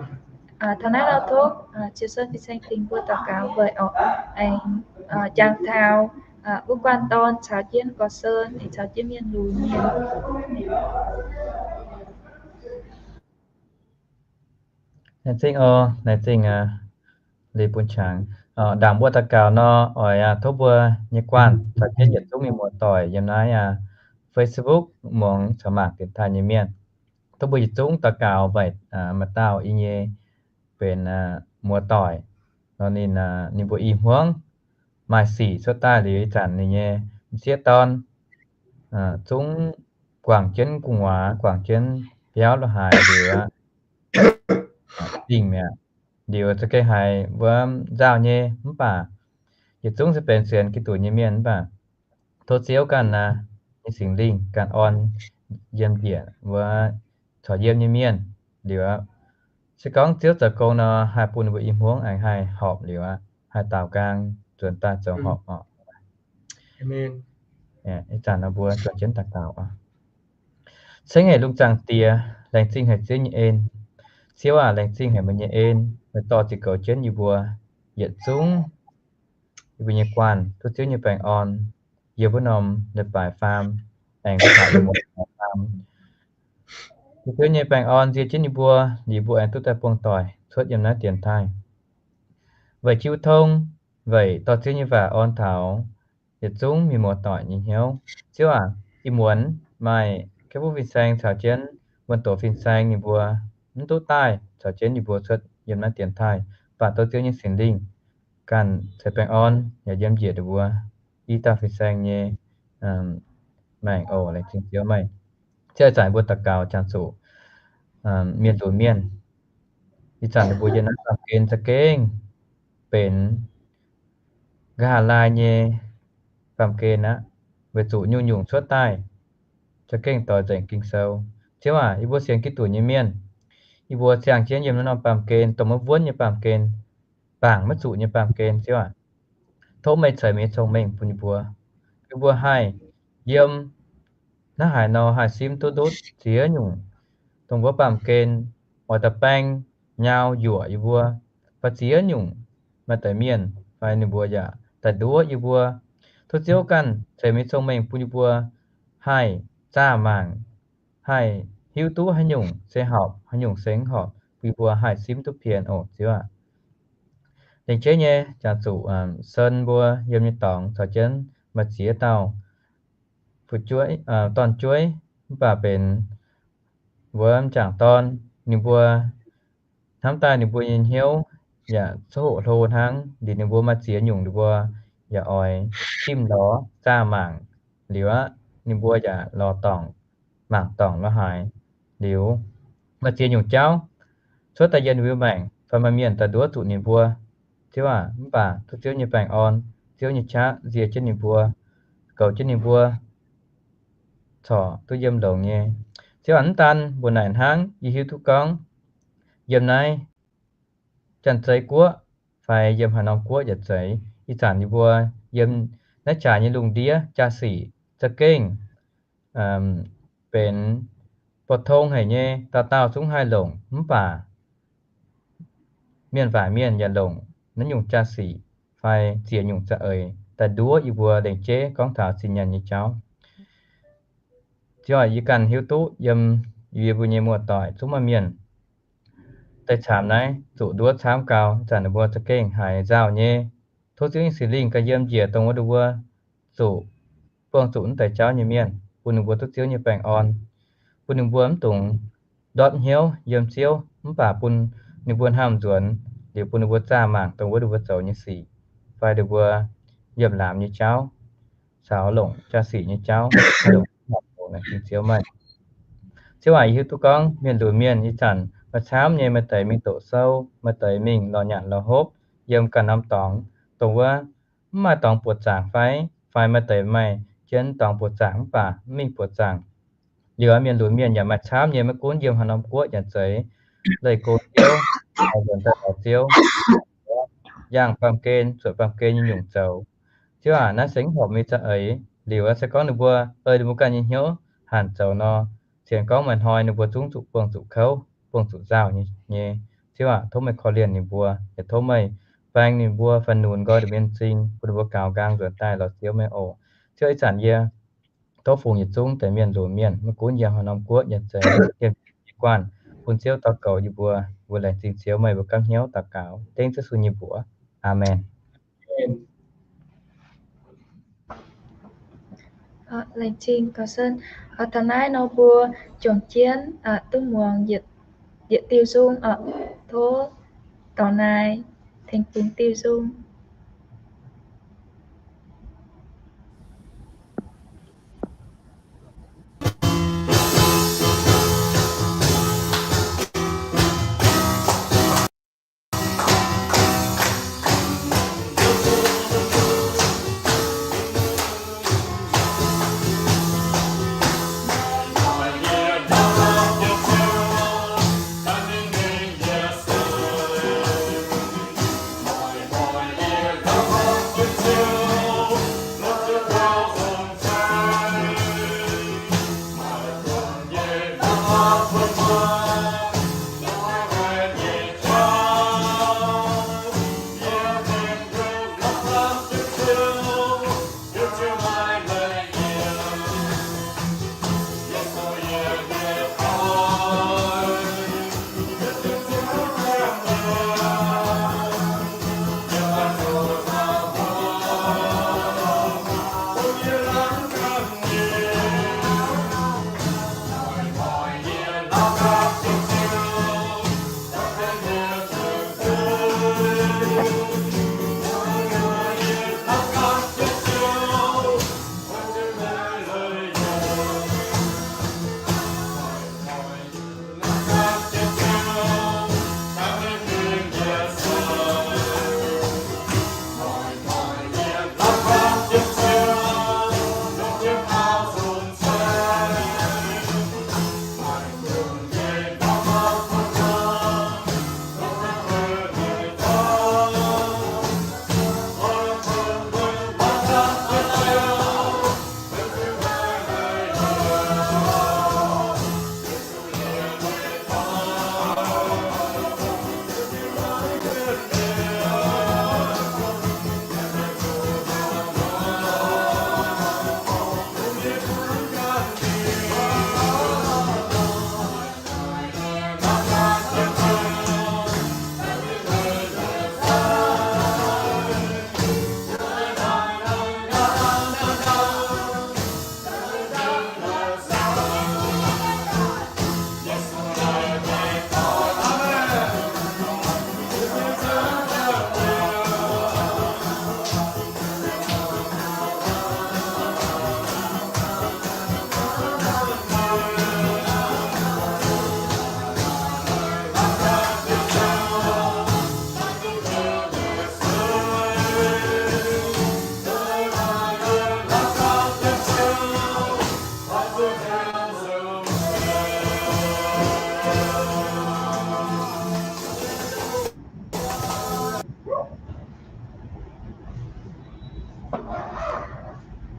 Taux naaiv nor tov Ziouv Saeng tengx mbuo daux gaux weic orqc, aengx jangx taux wuov guanh dorn caux jienv gorx-sen, aengx caux jienv mienh lunx mienh. Laengz zingh oc, laengz zingh liuz bun qangx. Ndaangc mbuo daux gaux nor, oix tov mbuo nyei guanh caux jienv yietc zungv mienh muoz-doic yiem naaiv Facebook muangx caux mangc dienx taaih nyei mienh, tov mbuo yietc zungv daux gaux weic maaih dauh yie nyei benx muoz-doic nor, ninh, ninh mbuo i hmuangv maaih sic cuotv daaih liuz ih zanc ninh nyei m'sieqv dorn zungv guangc jienv gu'nguaaz, guangc jienv biauv lo haaix liuz aqv, dingh mi'aqv. Liuz za'gengh haiz wuov nzauh nyei, mv baac yietc zungv se benx sienx Giduc nyei mienh mv baac tov Ziouv ganh naaiv nyei Singx Lingh ganh orn yiem njiec wuov corc yiem nyei mienh liuz aqv. Se gorngv Ziouv zoux gong nor, haih bun ninh mbuo i hmuangv aengx haih horpc liuz aqv, haih daaux nqaang nzuonx daaih zoux horpc orqc. Ih zanc nor mbuo zuonx jienv daux gaux oc. Ceng haic lungh zaangc Diex, laengz zingh haic Ziouv nyei en. Ziouv aac, laengz zingh haic meih nyei en, meih dorh ziqc goux jienv yie mbuo yietc zungv yie mbuo nyei guanh duqv Ziouv nyei baengh orn yiem wuov norm leiz-baaix faam, aengx taux yiem wuov faam. Duqv Ziouv nyei baengh orn nzie jienv yie mbuo, liuz mbuo aengx duqv daaih buangh doic cuotv yiem naaiv dienx taaih. Weic jiu tong, weic dorh Ziouv nyei waac orn taux yietc zungv mienh muoz-doic nyei hnyouv. Ziouv aac, ih muonz maaih Kaiv Fuv Fin-Saeng caux jienv Wuonh Doz Fin-Saeng ninh mbuo mv duqv daaih caux jienv yie mbuo cuotv yiem naaiv dienx taaih, mv baac tov Ziouv nyei Singx Lingh ganh ceix baengh orn yaac yiem njiec ninh mbuo i dauh Fin-Saeng nyei maengc oc. Laengz zingh Ziouv meih. Ziouv ih zanc mbuo daux gaux jangx zuqc mienh lunx mienh. Ih zanc ninh mbuo yiem naaiv baamh gen za'gengh benx nqa'haav laai nyei baamh gen aqv, weic zuqc nyungc-nyungc cuotv daaih za'gengh doix nzengc Ging-Sou. Ziouv aac, yie mbuo sienx Giduc nyei mienh, yie mbuo ziangh jienv yiem naaiv norm baamh gen, dongh maiv wuonv nyei baamh gen, bangc maiv zuqc nyei baamh gen, Ziouv aac, tov meih ceix meih nyei cong-mengh bun yie mbuo, yie mbuo haih yiem naaiv haaix nor haih simv duqv ndutv ziex nyungc, dongh wuov baamh gen oix da'baeng nyau yuoqc yie mbuo, fai ziex nyungc maaih deix mienh fai ninh mbuo yaac daaih nduov yie mbuo. Tov Ziouv ganh ceix meih nyei cong-mengh bun yie mbuo haih zaah mangc, haih hiuv duqv haaix nyungc se horpc, haaix nyungc se mv horpc, bun yie mbuo haih simv duqv pien oc, Ziouv aac. Lengc jeiv nyei jangx zuqc Sen mbuo yiem nyei dorngx caux jienv maaih ziex dauh fu'jueiv, dorn-jueiv, mv baac benx wuov m'jangc dorn, ninh mbuo hnamv daaih ninh mbuo nyei hnyouv yaac coqv hoqc hlo hnangv. Liuz ninh mbuo maaih ziex nyungc ninh mbuo yaac oix dimh lorz zaah mangc. Liuz aqv, ninh mbuo yaac lorz dorngc, mangc dorngc lorz haaix. Liuz maaih ziex nyungc jauv cuotv daaih yiem ninh mbuo maengc, fai maaih mienh daaih nduov zuqc ninh mbuo. Ziouv aac, mv baac duqv Ziouv nyei baengh orn, Ziouv nyei qaqv nzie jienv ninh mbuo, goux jienv ninh mbuo corc duqv yiem longx nyei. Ziouv aac, mv daan mbuo naaic hnangv, yie hiuv duqv gorngv yiem naaiv Janx-Zei Guoqv fai yiem haaix norm guoqv yaac zeiz, ih zanc yie mbuo yiem naaiv jaax nyei lungh ndiev jaa-sic za'gengh benx bou tong haic nyei, dauh dauh zungv haih longc, mv baac mienh waaic mienh yaac longc naaiv nyungc jaa-sic fai ziex nyungc za'eix daaih nduov yie mbuo lengc jeiv gorngv taux zinh nyaanh nyei jauv. Ziouv aac, yie ganh hiuv duqv yiem yie mbuo nyei muoz-doic zungv maaih mienh daaih camv naaiv zuqc nduov camv gau, ih zanc ninh mbuo za'gengh haiz nzauh nyei. Tov Ziouv nyei Singx Lingh gauh yiem njiec dongh wuov ninh mbuo zuqc buangh zuqc naaiv deix jauv nyei mienh, bun ninh mbuo duqv Ziouv nyei baengh orn, bun ninh mbuo mv dungx ndortv hnyouv yiem Ziouv, mv baac bun ninh mbuo hnamv nzuonx liuz bun ninh mbuo zaah mangc dongh wuov ninh mbuo zoux nyei sic fai ninh mbuo liemh laamx nyei jauv caux longc jaa-sic nyei jauv, longc laengz zingh Ziouv meih. Ziouv aac, yie hiuv duqv gorngv mienh lunx mienh ih zanc maaih camv nyei, maaih deix mingh doqc sou, maaih deix mingh lorz nyanc lorz hopv yiem ganh norm dorngx, dongh wuov mv maaih dorngx buoqc zaangc fai, fai maaih deix maaih jienv dorngx buoqc zaangc mv baac mv mingh buoqc zaangc. Liuz mienh lunx mienh yaac maaih camv nyei, maiv gunv yiem haaix norm guoqv yaac zeiz, leih go Ziouv, nzuonx daaih lorz Ziouv, yangh baamh gen, zuotc baamh gen nyei nyungc zoux. Ziouv aac, naaiv se mv horpc mingh za'eix. Liuz se gorngv ninh mbuo ei ninh mbuo ganh nyei hnyouv hanc zoux nor, zien gorngv maaih hnoi ninh mbuo zungv zuqc buangh zuqc kouv, buangh zuqc nzauh nyei. Ziouv aac, tov meih korv-lienh ninh mbuo, yaac tov meih baeng ninh mbuo fai nunc nqoi nduqc mienh m'zing, bun ninh mbuo gaux nqaang nzuonx daaih lorz Ziouv meih oc. Ziouv, ih zanc yie tov fungx yietc zungv deix mienh lunx mienh, maiv gunv yiem haaix norm guoqv yaac zeiz, yiem nyei guanh, bun Ziouv daux goux yie mbuo. Mbuo laengz zingh Ziouv meih, mbuo gapv hnyouv daux gaux dengv Ziouv Yesu nyei mbuox. Aamen. Laengz zingh gaax Sen. Taux naaiv nor mbuo juangc jienv duqv muangx yietc diuh nzung oc. Tov dorngx naaiv tengx bungx diuh nzung.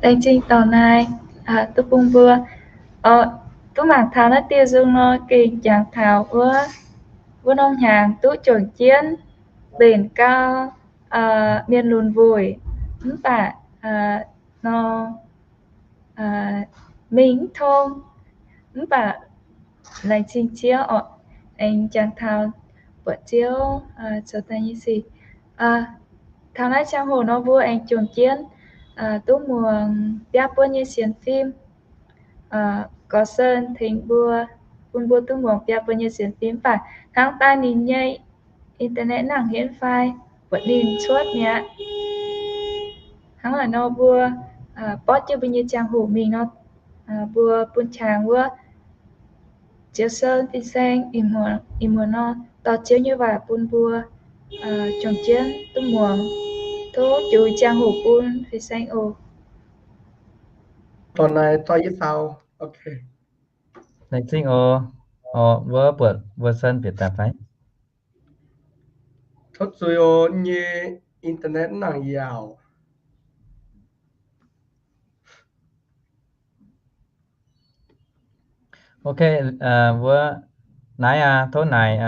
Laengz zingh dorh naaiv duqv bun mbuo duqv mangc taux naaiv dieh nzung nor, gengh jangx taux wuov, wuov norm hnyangx duqv juangc jienv mbenc gau mienh lunx weic, mv baac nor mingh mv tong, mv baac laengz zingh Ziouv oc, aengx jangx taux buatc Ziouv zoux daaih nyei sic. Taux naaiv ziangh hoc nor mbuo aengx juangc jienv duqv muangx biaa buon nyei sienx fim. Gorx Sen tengx mbuo, bun mbuo duqv muangx biaa buon nyei sienx fim, mv baac hnangv daaih ninh nyei internet nangc henv fai buatc ninh cuotv mi'aqv. Hnangv naaic nor mbuo borqv jienv mbuo nyei ziangh hoc mingh nor, mbuo bun qangx wuov Ziouv Sen fin-saeng ih muonz nor dorh Ziouv nyei waac bun mbuo juangc jienv duqv muangx. Tov jiex ziangh hoc bun fin-saeng oc. Laengz zingh oc. Oc, mbuo buatc mbuo Sen bieqc daaih fai? Tov zuiz oc, nyei internet nangc yaauc. Ok, mbuo naaiv aqv, tov naaic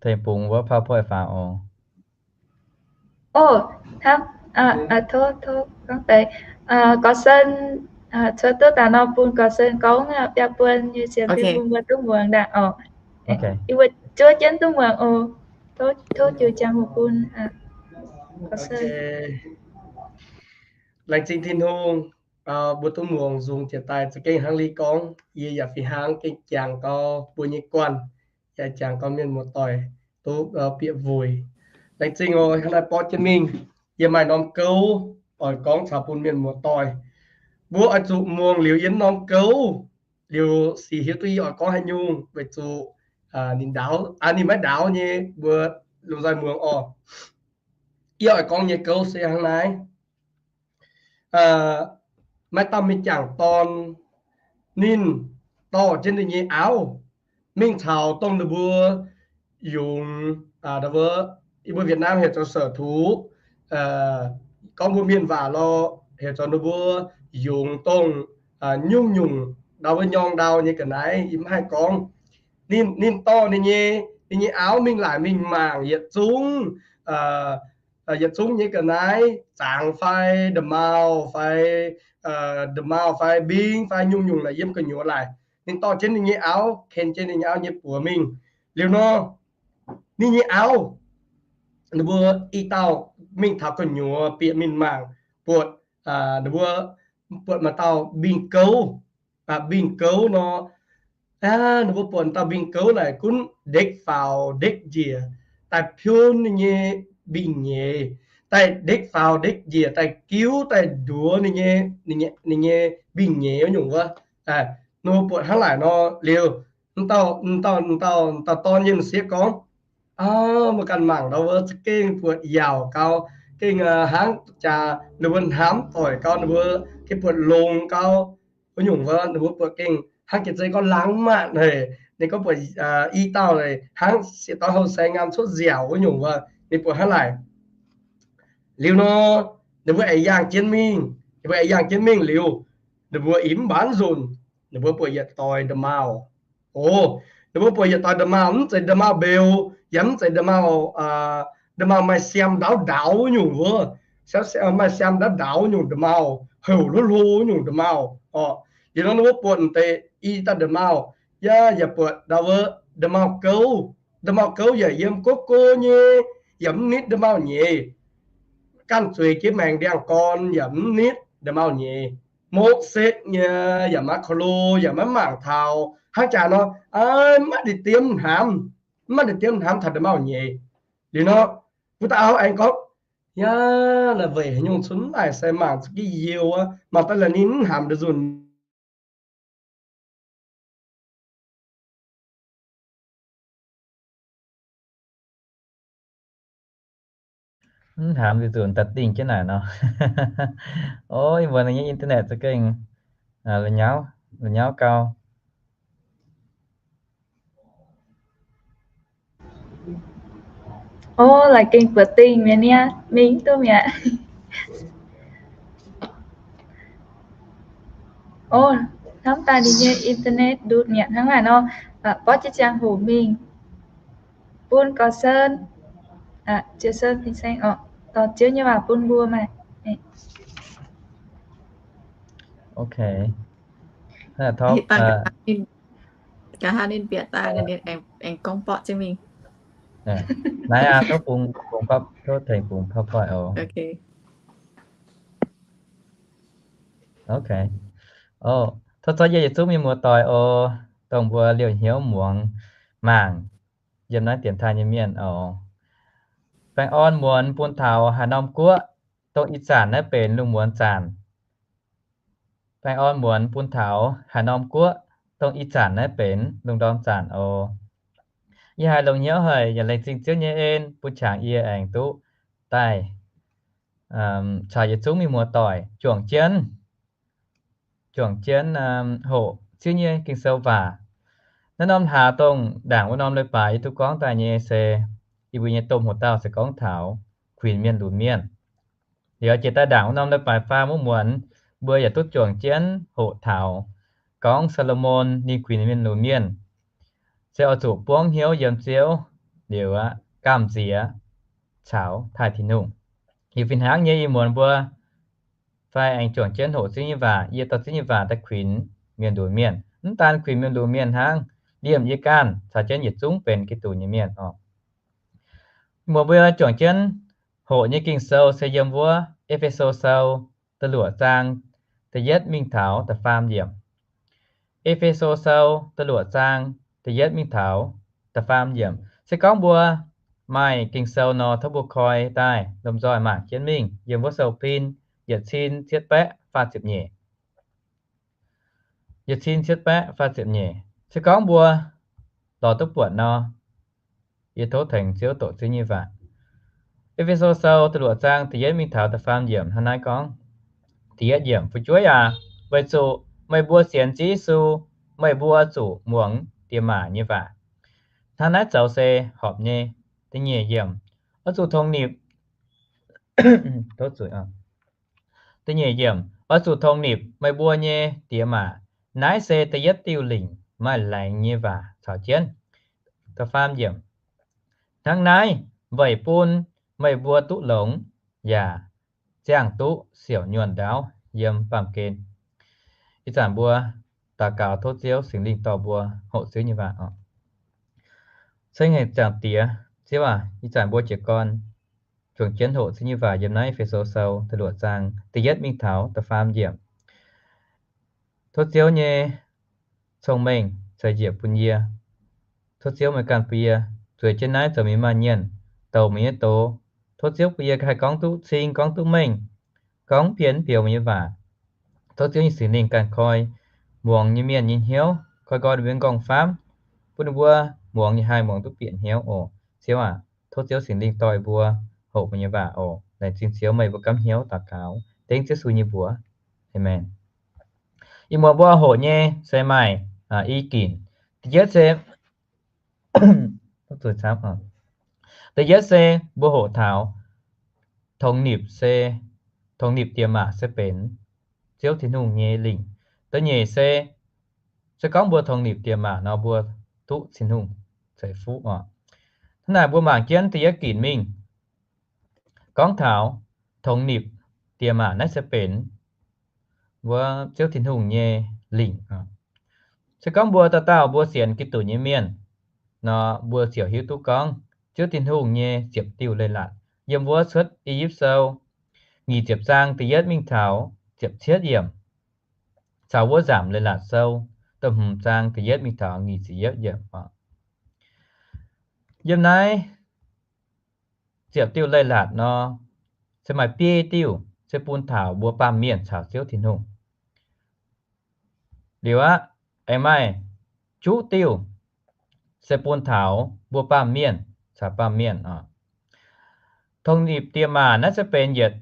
tengx bungx wuov PowerPoint faaux oc. Ov, hnamv, tov, tov gorngv deix. Gorx Sen, cuotv duqv daaih nor bun Gorx Sen gorngv biaa buon nyei sienx fim bun mbuo duqv muangx ndaangc oc. Yie mbuo zuov jienv duqv muangx oc. Tov jiex ziangh hoc bun Gorx Sen. Laengz zingh Tin-Hungh, mbuo duqv muangx nzung jiex daaih za'gengh hnangv li gorngv, yie yaac fih hnangv gengh jangx gau mbuo nyei guanh, yaac jangx gau mienh muoz-doic duqv bieqc wuic. Laengz zingh oc, hnangv naaiv borqv jienv mingh, yie maaih norm gouv oix gorngv caux bun mienh muoz-doic. Mbuo oix zuqc muangx liuz yie norm gouv, liuz sic hiuv duqv yie oix gorngv haaix nyungc, weic zuqc ninh ndaauv, ninh maiv ndaauv nyei, mbuo lomh nzoih muangx oc. Yie oix gorngv nyei gouv se hnangv naaiv. Maiv dauh mingh jangc dorn, ninh dorh jienv ninh nyei auv mingh caux dongh ninh mbuo yungz, yie mbuo Việt Nam heuc zoux sở thú, gorngv mbuo mienh waac lorqc, heuc zoux ninh mbuo yungz dongh nyungc-nyungc ndau wuov nyorng ndau nyei ga'naaiv, yie mv haih gorngv. Ninh, ninh dorh ninh nyei, ninh nyei auv mingh laaic mingh mangc yietc zungv, yietc zungv nyei ga'naaiv, zangx fai nda'maauh fai, nda'maauh fai mbing fai nyungc-nyungc naaic yiem gu'nyuoz laaic. Ninh dorh jienv ninh nyei auv, ken jienv ninh nyei auv nyei buoz mingh. Liuz nor, ninh nyei auv, ninh mbuo i dauh mingh taux gu'nyuoz bieqc mingh mangc, buatc, ninh mbuo buatc maaih dauh mbing gouv, mbing gouv nor, ninh mbuo buatc dauh mbing gouv naaic gunv ndekv faaux ndekv njiec daaih piunv ninh nyei mbing-nyeiz, daaih ndekv faaux ndekv njiec daaih giuv daaih nduov ninh nyei, ninh nyei mbing-nyeiz wuov nyungc wuov. Ninh mbuo buatc hnangv laaic nor liuz, dauh, dauh, dauh dorn nyei m'sieqv gorngv, Aa, meih ganh mangc ndau wuov za'gengh buatc yaauc gau, gengh hnangv jaax ninh mbuo hnamv doic gau, ninh mbuo gengh buatc longx gau wuov nyungc wuov, ninh mbuo buatc gengh hnangv jiex zeiv gorngv laangz maanc haic. Ninh gorngv buatc i dauh hnangv sieqv dorn houh saeng ngamv cuotv nziaauc wuov nyungc wuov, ninh buatc hnangv laaic. Liuz nor, ninh mbuo aengx yangh jienv mingh, ninh mbuo aengx yangh jienv mingh liuz, ninh mbuo i mv mbaanv nzunc, ninh mbuo buatc yietc doix nda'maauh. O, ninh mbuo buatc yietc doix nda'maauh, mv zeiz nda'maauh mbeux, yaac mv zeiz nda'maauh, nda'maauh maaih siam ndaauv ndaauv nyungc wuov, maaih siam ndaauv ndaauv nyungc nda'maauh, houc hlo hlo nyungc nda'maauh oc. Liuz nor ninh mbuo buatc deix i dauh nda'maauh, yaac, yaac buatc ndau wuov nda'maauh gouv. Nda'maauh gouv yaac yiem gox gox nyei, yaac mv nitv nda'maauh nyeiz. Ganh zueiz jienv maengx ndiangx-gorn yaac mv nitv nda'maauh nyeiz. Moqv setv nyei, yaac maiv ko lo, yaac maiv mangc taux. Hnangv jaax nor, maiv maaih diemv hnamv, maiv maaih diemv hnamv taux nda'maauh nyeiz. Liuz nor, mbuo dauh auv aengx gorngv, Yaac naaic weic haaix nyungc cun mv naaic se mangc za'gengh youh aqv, mangc daaih laaix ninh mv hnamv nzunc. Mv hnamv nzunc daaih dingh jienv naaic nor. O, ih mbuo nyei internet za'gengh la'nyauv, la'nyauv gau. O, laaix gengh buoz dingh mi'aqv niaa, mingh duqv mi'aqv. Ov, hnamv daaih ninh nyei internet ndutv mi'aqv hnangv naaic nor, borqv jienv ziangh hoc mingh bun Gauv Sen, Ziouc Sen fin-saeng oc, dorh Ziouv nyei waac bun mbuo maaih. Ok. Nqa'haav ninh bieqc daaih aengx gorngv borqv jienv mingh. Naaiv aqv, tov bungx, tov tengx bungx PowerPoint oc. Ok. Tov zorqv yie yietc zungv mienh muoz-doic oc, dongh mbuo liouh hnyouv muangx mangc yiem naaiv dienx taaih nyei mienh oc. Baengh orn muonz bun taux haaix norm guoqv, dongh ih zanc naaiv benx lungh muonz zanc. Baengh orn muonz bun taux haaix norm guoqv, dongh ih zanc naaiv benx lungh ndorm zanc oc. Yie haiz longx hnyouv haic, yaac laengz zingh Ziouv nyei en bun qangx yie aengx duqv daaih caux yietc zungv mienh muoz-doic juangc jienv, juangc jienv hoqc Ziouv nyei Ging-Sou waac. Naaiv norm hlaax dongh ndaangc wuov norm leiz-baaix yie duqv gorngv daaih nyei se, yie mbuo nyei domh hoc-dauh se gorngv taux kuinx mienh lunx mienh. Liuz jiex daaih ndaangc wuov norm leiz-baaix faam wuov muonz, mbuo yaac duqv juangc jienv hoqc taux gorngv Saa^lo^morn ninh kuinx mienh lunx mienh se oix zuqc buangv hnyouv yiem Ziouv, liuz aqv, gamh nziex caux taaih Tin-Hungh. Liuz fih hnangv nyei ih muonz mbuo fai aengx juangc jienv hoqc Ziouv nyei waac, yie dorh Ziouv nyei waac daaih kuinx mienh lunx mienh. Mv daan kuinx mienh lunx mienh hnangv, liemh yie ganh caux jienv yietc zungv benx Giduc nyei mienh oc. Muonz mbuo juangc jienv hoqc nyei Ging-Sou se yiem wuov E^fe^so Sou da'luoqc zaang da'yietv mingh taux da'faam yiemc. E^fe^so Sou da'luoqc zaang da'yietv mingh taux da'faam yiemc. Se gorngv mbuo maaih Ging-Sou nor, tov mbuo koi daaih lomh nzoih mangc jienv mingh yiem wuov sou-fin yietc cin cietv baeqv faah ziepc nyeic. Yietc cin cietv baeqv faah ziepc nyeic. Se gorngv mbuo lorz duqv buatc nor, yie tov tengx Ziouv doqc Ziouv nyei waac. E^fe^so Sou da'luoqc zaang da'yietv mingh taux da'faam yiemc hnangv naaiv gorngv, da'yietv yiemc, Fu'jueiv aac, weic zuqc meih mbuo sienx Ziouv Yesu, meih mbuo zuqc muangx diex maac nyei waac. Hnangv naaiv zoux se horpc nyei. Da'nyeic yiemc, oix zuqc tongx nipc, da'nyeic yiemc, oix zuqc tongx nipc meih mbuo nyei diex maac. Naaiv se da'yietv diuh lingc maaih laengz nyei waac caux jienv. Da'faam yiemc, hnangv naaiv weic bun meih mbuo duqv longx, yaac ziangh duqv siouc nyuonh ndaauv yiem baamh gen. Ih zanc mbuo daux gaux tov Ziouv Singx Lingh dorh mbuo hoqc Ziouv nyei waac oc. Ceng haic Zaangc Diex, Ziouv aac, ih zanc mbuo jiez gorn juangc jienv hoqc Ziouv nyei waac yiem naaiv E^fe^so Sou da'luoqc zaang da'yietv mingh taux da'faam yiemc. Tov Ziouv nyei cong-mengh ceix njiec bun yie. Tov Ziouv meih ganh bun yie zueiz jienv naaiv zoux mienh maaih nyienh, douc meih nyei doz. Tov Ziouv bun yie haih gorngv duqv cing, gorngv duqv mengh, gorngv mv piex mv bioux meih nyei waac. Tov Ziouv nyei Singx Lingh ganh koi muangx nyei mienh nyei hnyouv, koi nqoi ninh mbuo nyei nqorngv-famv, bun ninh mbuo muangx nyei haih muangx duqv bieqc hnyouv oc. Ziouv aac, tov Ziouv Singx Lingh dorh mbuo hoqc meih nyei waac oc. Laengz zingh Ziouv, meih mbuo gamh hnyouv daux gaux dengv Ziouv Yesu nyei mbuox. Aamen. Ih muonz mbuo hoqc nyei se maaih i ginc. Da'yietv se, da'yietv se mbuo hoqc taux tongx nipc se, tongx nipc diex maac se benx Ziouv Tin-Hungh nyei lingc. Da'nyeic se, se gorngv mbuo tongx nipc diex maac nor, mbuo duqv Tin-Hungh ceix fuqv oc. Hnangv naaic mbuo mangc jienv da'yietv ginc mingh, gorngv taux tongx nipc diex maac naaiv se benx mbuo Ziouv Tin-Hungh nyei lingc. Se gorngv mbuo dauh dauh mbuo sienx Giduc nyei mienh nor, mbuo ziouc hiuv duqv gorngv Ziouv Tin-Hungh nyei ziepc diuh leiz-latc yiem wuov Cuotv I^yipv Sou nyic ziepc zaang da'yietv mingh taux ziepc cietv yiemc, caux wuov Nzamc Leiz-Latc Sou da'hmz zaang da'yietv mingh taux nyic ziepc yietv yiemc. Yiem naaiv ziepc diuh leiz-latc nor, se maaih biei diuh se bun taux mbuo baamh mienh caux Ziouv Tin-Hungh. Liuz aqv, aengx maaih juqv diuh se bun taux mbuo baamh mienh caux baamh mienh oc. Tongx nipc diex maac naaiv se benx yietc,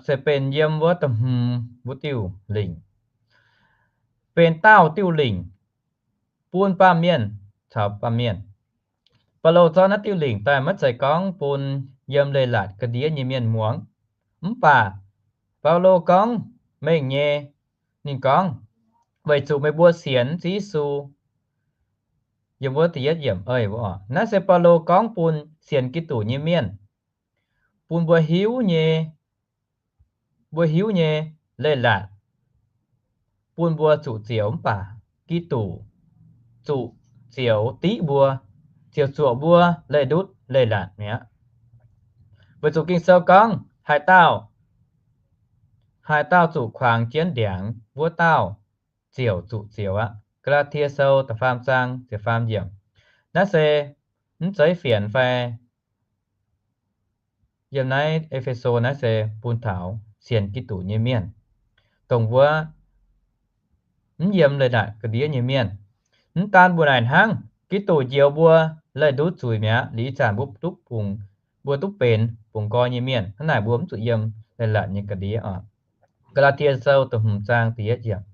se benx yiem wuov da'hmz wuov diuh lingc, benx daauh diuh lingc bun baamh mienh caux baamh mienh. Baulo zorqv naaiv diuh lingc daaih maiv zeiz gorngv bun yiem leiz-latc ga'ndiev nyei mienh muangx. Mv baac Baulo gorngv mengh nyei. Ninh gorngv, Weic zuqc meih mbuo sienx Ziouv Yesu. Yiem wuov da'yietv yiemc, naaiv se Baulo gorngv bun sienx Giduc nyei mienh, bun mbuo hiuv nyei, mbuo hiuv nyei leiz-latc, bun mbuo zuqc zioux mv baac Giduc zuqc zioux div mbuo, ziouc zuoqc mbuo leih ndutv leiz-latc mi'aqv. Weic zuqc Ging-Sou gorngv, haaix dauh, haaix dauh zuqc kuangx jienv ndiangx, wuov dauh ziouc zuqc zioux aqv. Gaa^laa^tie Sou da'faam zaang ziepc faam yiemc. Naaiv se mv zeiz fienx fai yiem naaiv E^fe^so naaiv se bun taux sienx Giduc nyei mienh, dongh wuov mv yiem leiz-latc ga'ndiev nyei mienh. Mv daan mbuo naaic hnangv, Giduc njoux mbuo leih ndutv zuiz mi'aqv, liuz ih zanc mbuo duqv bungx, mbuo duqv benx bungx nqoi nyei mienh. Hnangv naaic mbuo mv zuqc yiem leiz-latc nyei ga'ndiev oc. Gaa^laa^tie Sou da'hmz zaang da'yietv yiemc.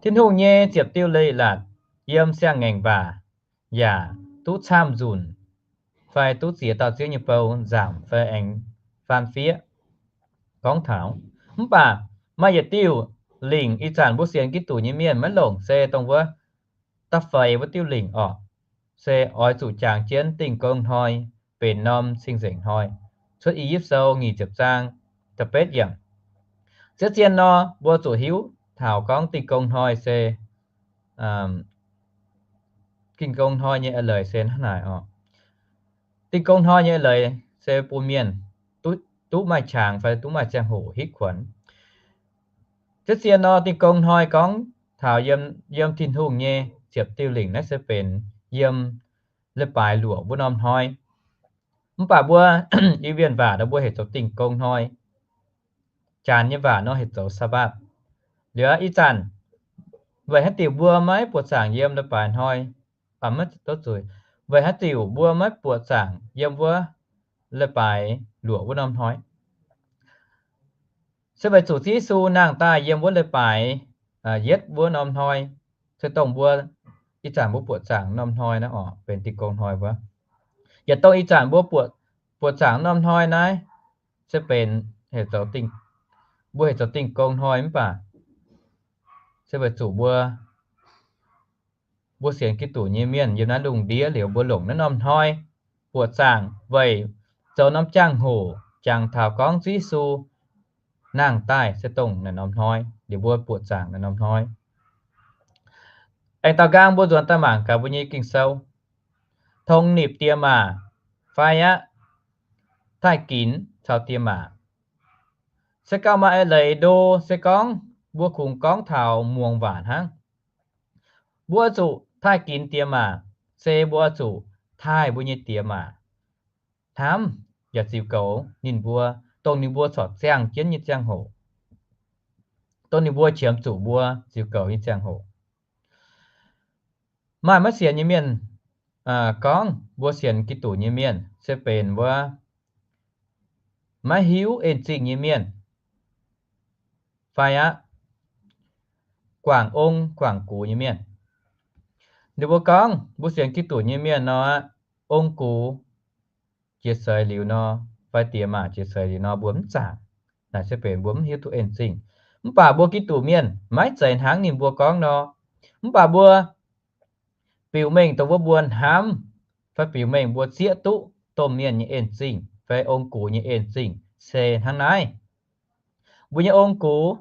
Tin-Hungh nyei ziepc diuh leiz-latc yiem siang-ngaengc waac yaac duqv camv nzunc fai duqv ziex dauh Ziouv nyei bou nzamc fai aengx faan fiev gorngv taux. Mv baac maaih yietc diuh lingc ih zanc mbuo sienx Giduc nyei mienh maiv longc, se dongh wuov da'feix wuov diuh lingc oc, se oix zuqc jangx jienv Dingh Gong Hnoi benx norm cing-nzengc hnoi. Cuotv I^yipv Sou nyic ziepc zaang da'betv yiemc. Ziouv zien nor, mbuo zuqc hiuv taux gorngv Dingh Gong Hnoi se, Dingh Gong Hnoi nyei eix leiz se hnangv naaic oc. Dingh Gong Hnoi nyei eix leiz se bun mienh duqv, duqv maaih qangx fai duqv maaih ziangh hoc hitv kuonx. Ziouv zien nor, Dingh Gong Hnoi gorngv taux yiem, yiem Tin-Hungh nyei ziepc diuh lingc naaiv se benx yiem leiz-baaix luoqc wuov norm hnoi. Mv baac mbuo Iu-Mienh waac nor mbuo heuc zoux Dingh Gong Hnoi. Janx nyei waac nor heuc zoux Sabbath. Liuz ih zanc weic haaix diuc mbuo maiv buoqc zaangc yiem leiz-baaix hnoi? Weic haaix diuc mbuo maiv buoqc zaangc yiem wuov leiz-baaix luoqc wuov norm hnoi? Se weic zuqc Ziouv Yesu nangh daaih yiem wuov leiz-baaix yietv wuov norm hnoi, se dongh mbuo ih zanc mbuo buoqc zaangc norm hnoi naaiv oc, benx Dingh Gong Hnoi wuov. Yietc dongh ih zanc mbuo buoqc zaangc norm hnoi naaiv se benx, heuc zoux, mbuo heuc zoux Dingh Gong Hnoi mv baac se weic zuqc mbuo, mbuo sienx Giduc nyei mienh yiem naaiv lungh ndiev liuz mbuo longc naaiv norm hnoi buoqc zaangc weic zoux norm ziangh hoc jangx taux gorngv Ziouv Yesu nangh daaih se dongh naaiv norm hnoi, liuz mbuo buoqc zaangc naaiv norm hnoi. Aengx daaux nqaang mbuo nzuonx daaih mangc gaax mbuo nyei Ging-Sou. Tongx nipc diex maac fai aqv, taaih ginx caux diex maac. Se gauh maaih eix leiz ndo se gorngv mbuo kungx gorngv taux muangx waac hnangv. Mbuo oix zuqc taaih ginx diex maac, se mbuo oix zuqc taaih mbuo nyei diex maac hnamv yaac ziux goux ninh mbuo, dongh ninh mbuo corc ziangh jienv nyei ziangh hoc, dongh ninh mbuo qiemx zuqc mbuo ziux goux nyei ziangh hoc. Maaih maiv sienx nyei mienh gorngv mbuo sienx Giduc nyei mienh se benx wuov maiv hiuv en zingh nyei mienh, fai aqv, guangc ong guangc gux nyei mienh. Ninh mbuo gorngv mbuo sienx Giduc nyei mienh nor, ong gux jiex seix liuz nor, fai diex maac jiex seix liuz nor, mbuo mv zaangc. Naaic se benx mbuo mv hiuv duqv en zingh. Mv baac mbuo Giduc mienh maiv zeiz hnangv ninh mbuo gorngv nor. Mv baac mbuo biux mengh dongh wuov mbuo hnamv fai biux mengh mbuo zieqv duqv domh mienh nyei en zingh fai ong gux nyei en zingh se hnangv naaiv. Mbuo nyei ong gux,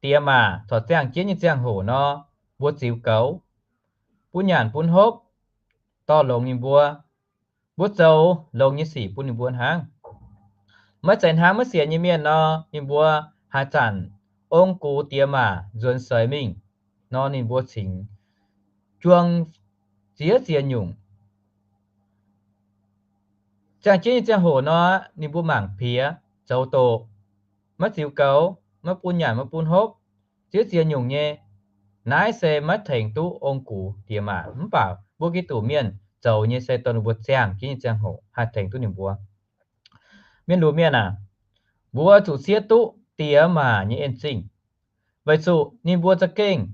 diex maac corc ziangh jienv nyei ziangh hoc nor, mbuo ziux goux, bun nyanc bun hopv, dorh longx ninh mbuo. Mbuo zoux longx nyei sic bun ninh mbuo hnangv. Maiv zeiz hnangv maiv sienx nyei mienh nor, ninh mbuo haaix zanc ong gux diex maac nzuonx seix mingh nor, ninh mbuo cingx juang ziex ziex nyungc. Ziangh jienv nyei ziangh hoc nor, ninh mbuo mangc piex, zoux doqc, maiv ziux goux, maiv bun nyanc maiv bun hopv, ziex ziex nyungc nyei. Naaiv se maiv tengx duqv ong gux diex maac. Mv baac mbuo Giduc mienh zoux nyei se dongh ninh mbuo ziangh jienv nyei ziangh hoc haih tengx duqv ninh mbuo. Mienh lunx mienh aac, mbuo zuqc zieqv duqv diex maac nyei en zingh, weic zuqc ninh mbuo za'gengh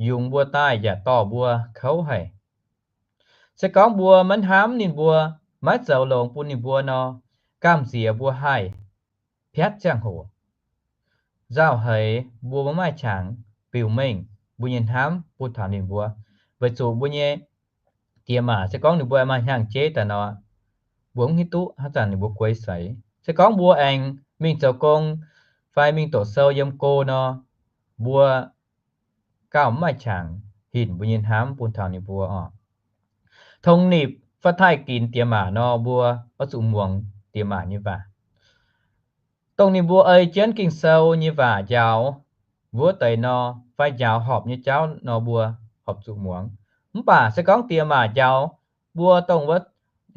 yungz mbuo daaih yaac dorh mbuo kouv haic. Se gorngv mbuo maiv hnamv ninh mbuo, maiv zoux longx bun ninh mbuo nor, gamh nziex mbuo haih piatv ziangh hoc. Nzauh heix mbuo maiv maaih qangx, biux mengh mbuo nyei hnamv bun taux ninh mbuo. Weic zuqc mbuo nyei diex maac se gorngv ninh mbuo maaih hnyangx-jeiv daaih nor, mbuo mv hiuv duqv hnangv zanc ninh mbuo guei seix. Se gorngv mbuo aengx mingh zoux gong fai mingh doqc sou yiem go nor, mbuo gauh mv maaih qangx hinc mbuo nyei hnamv bun taux ninh mbuo oc. Tongx nipc fai taaih ginx diex maac nor, mbuo oix zuqc muangx diex maac nyei waac. Dongh ninh mbuo ei jienv Ging-Sou nyei waac njaaux wuov deix nor, fai njaaux horpc nyei jauv nor, mbuo horpc zuqc muangx. Mv baac se gorngv diex maac njaaux mbuo dongh wuov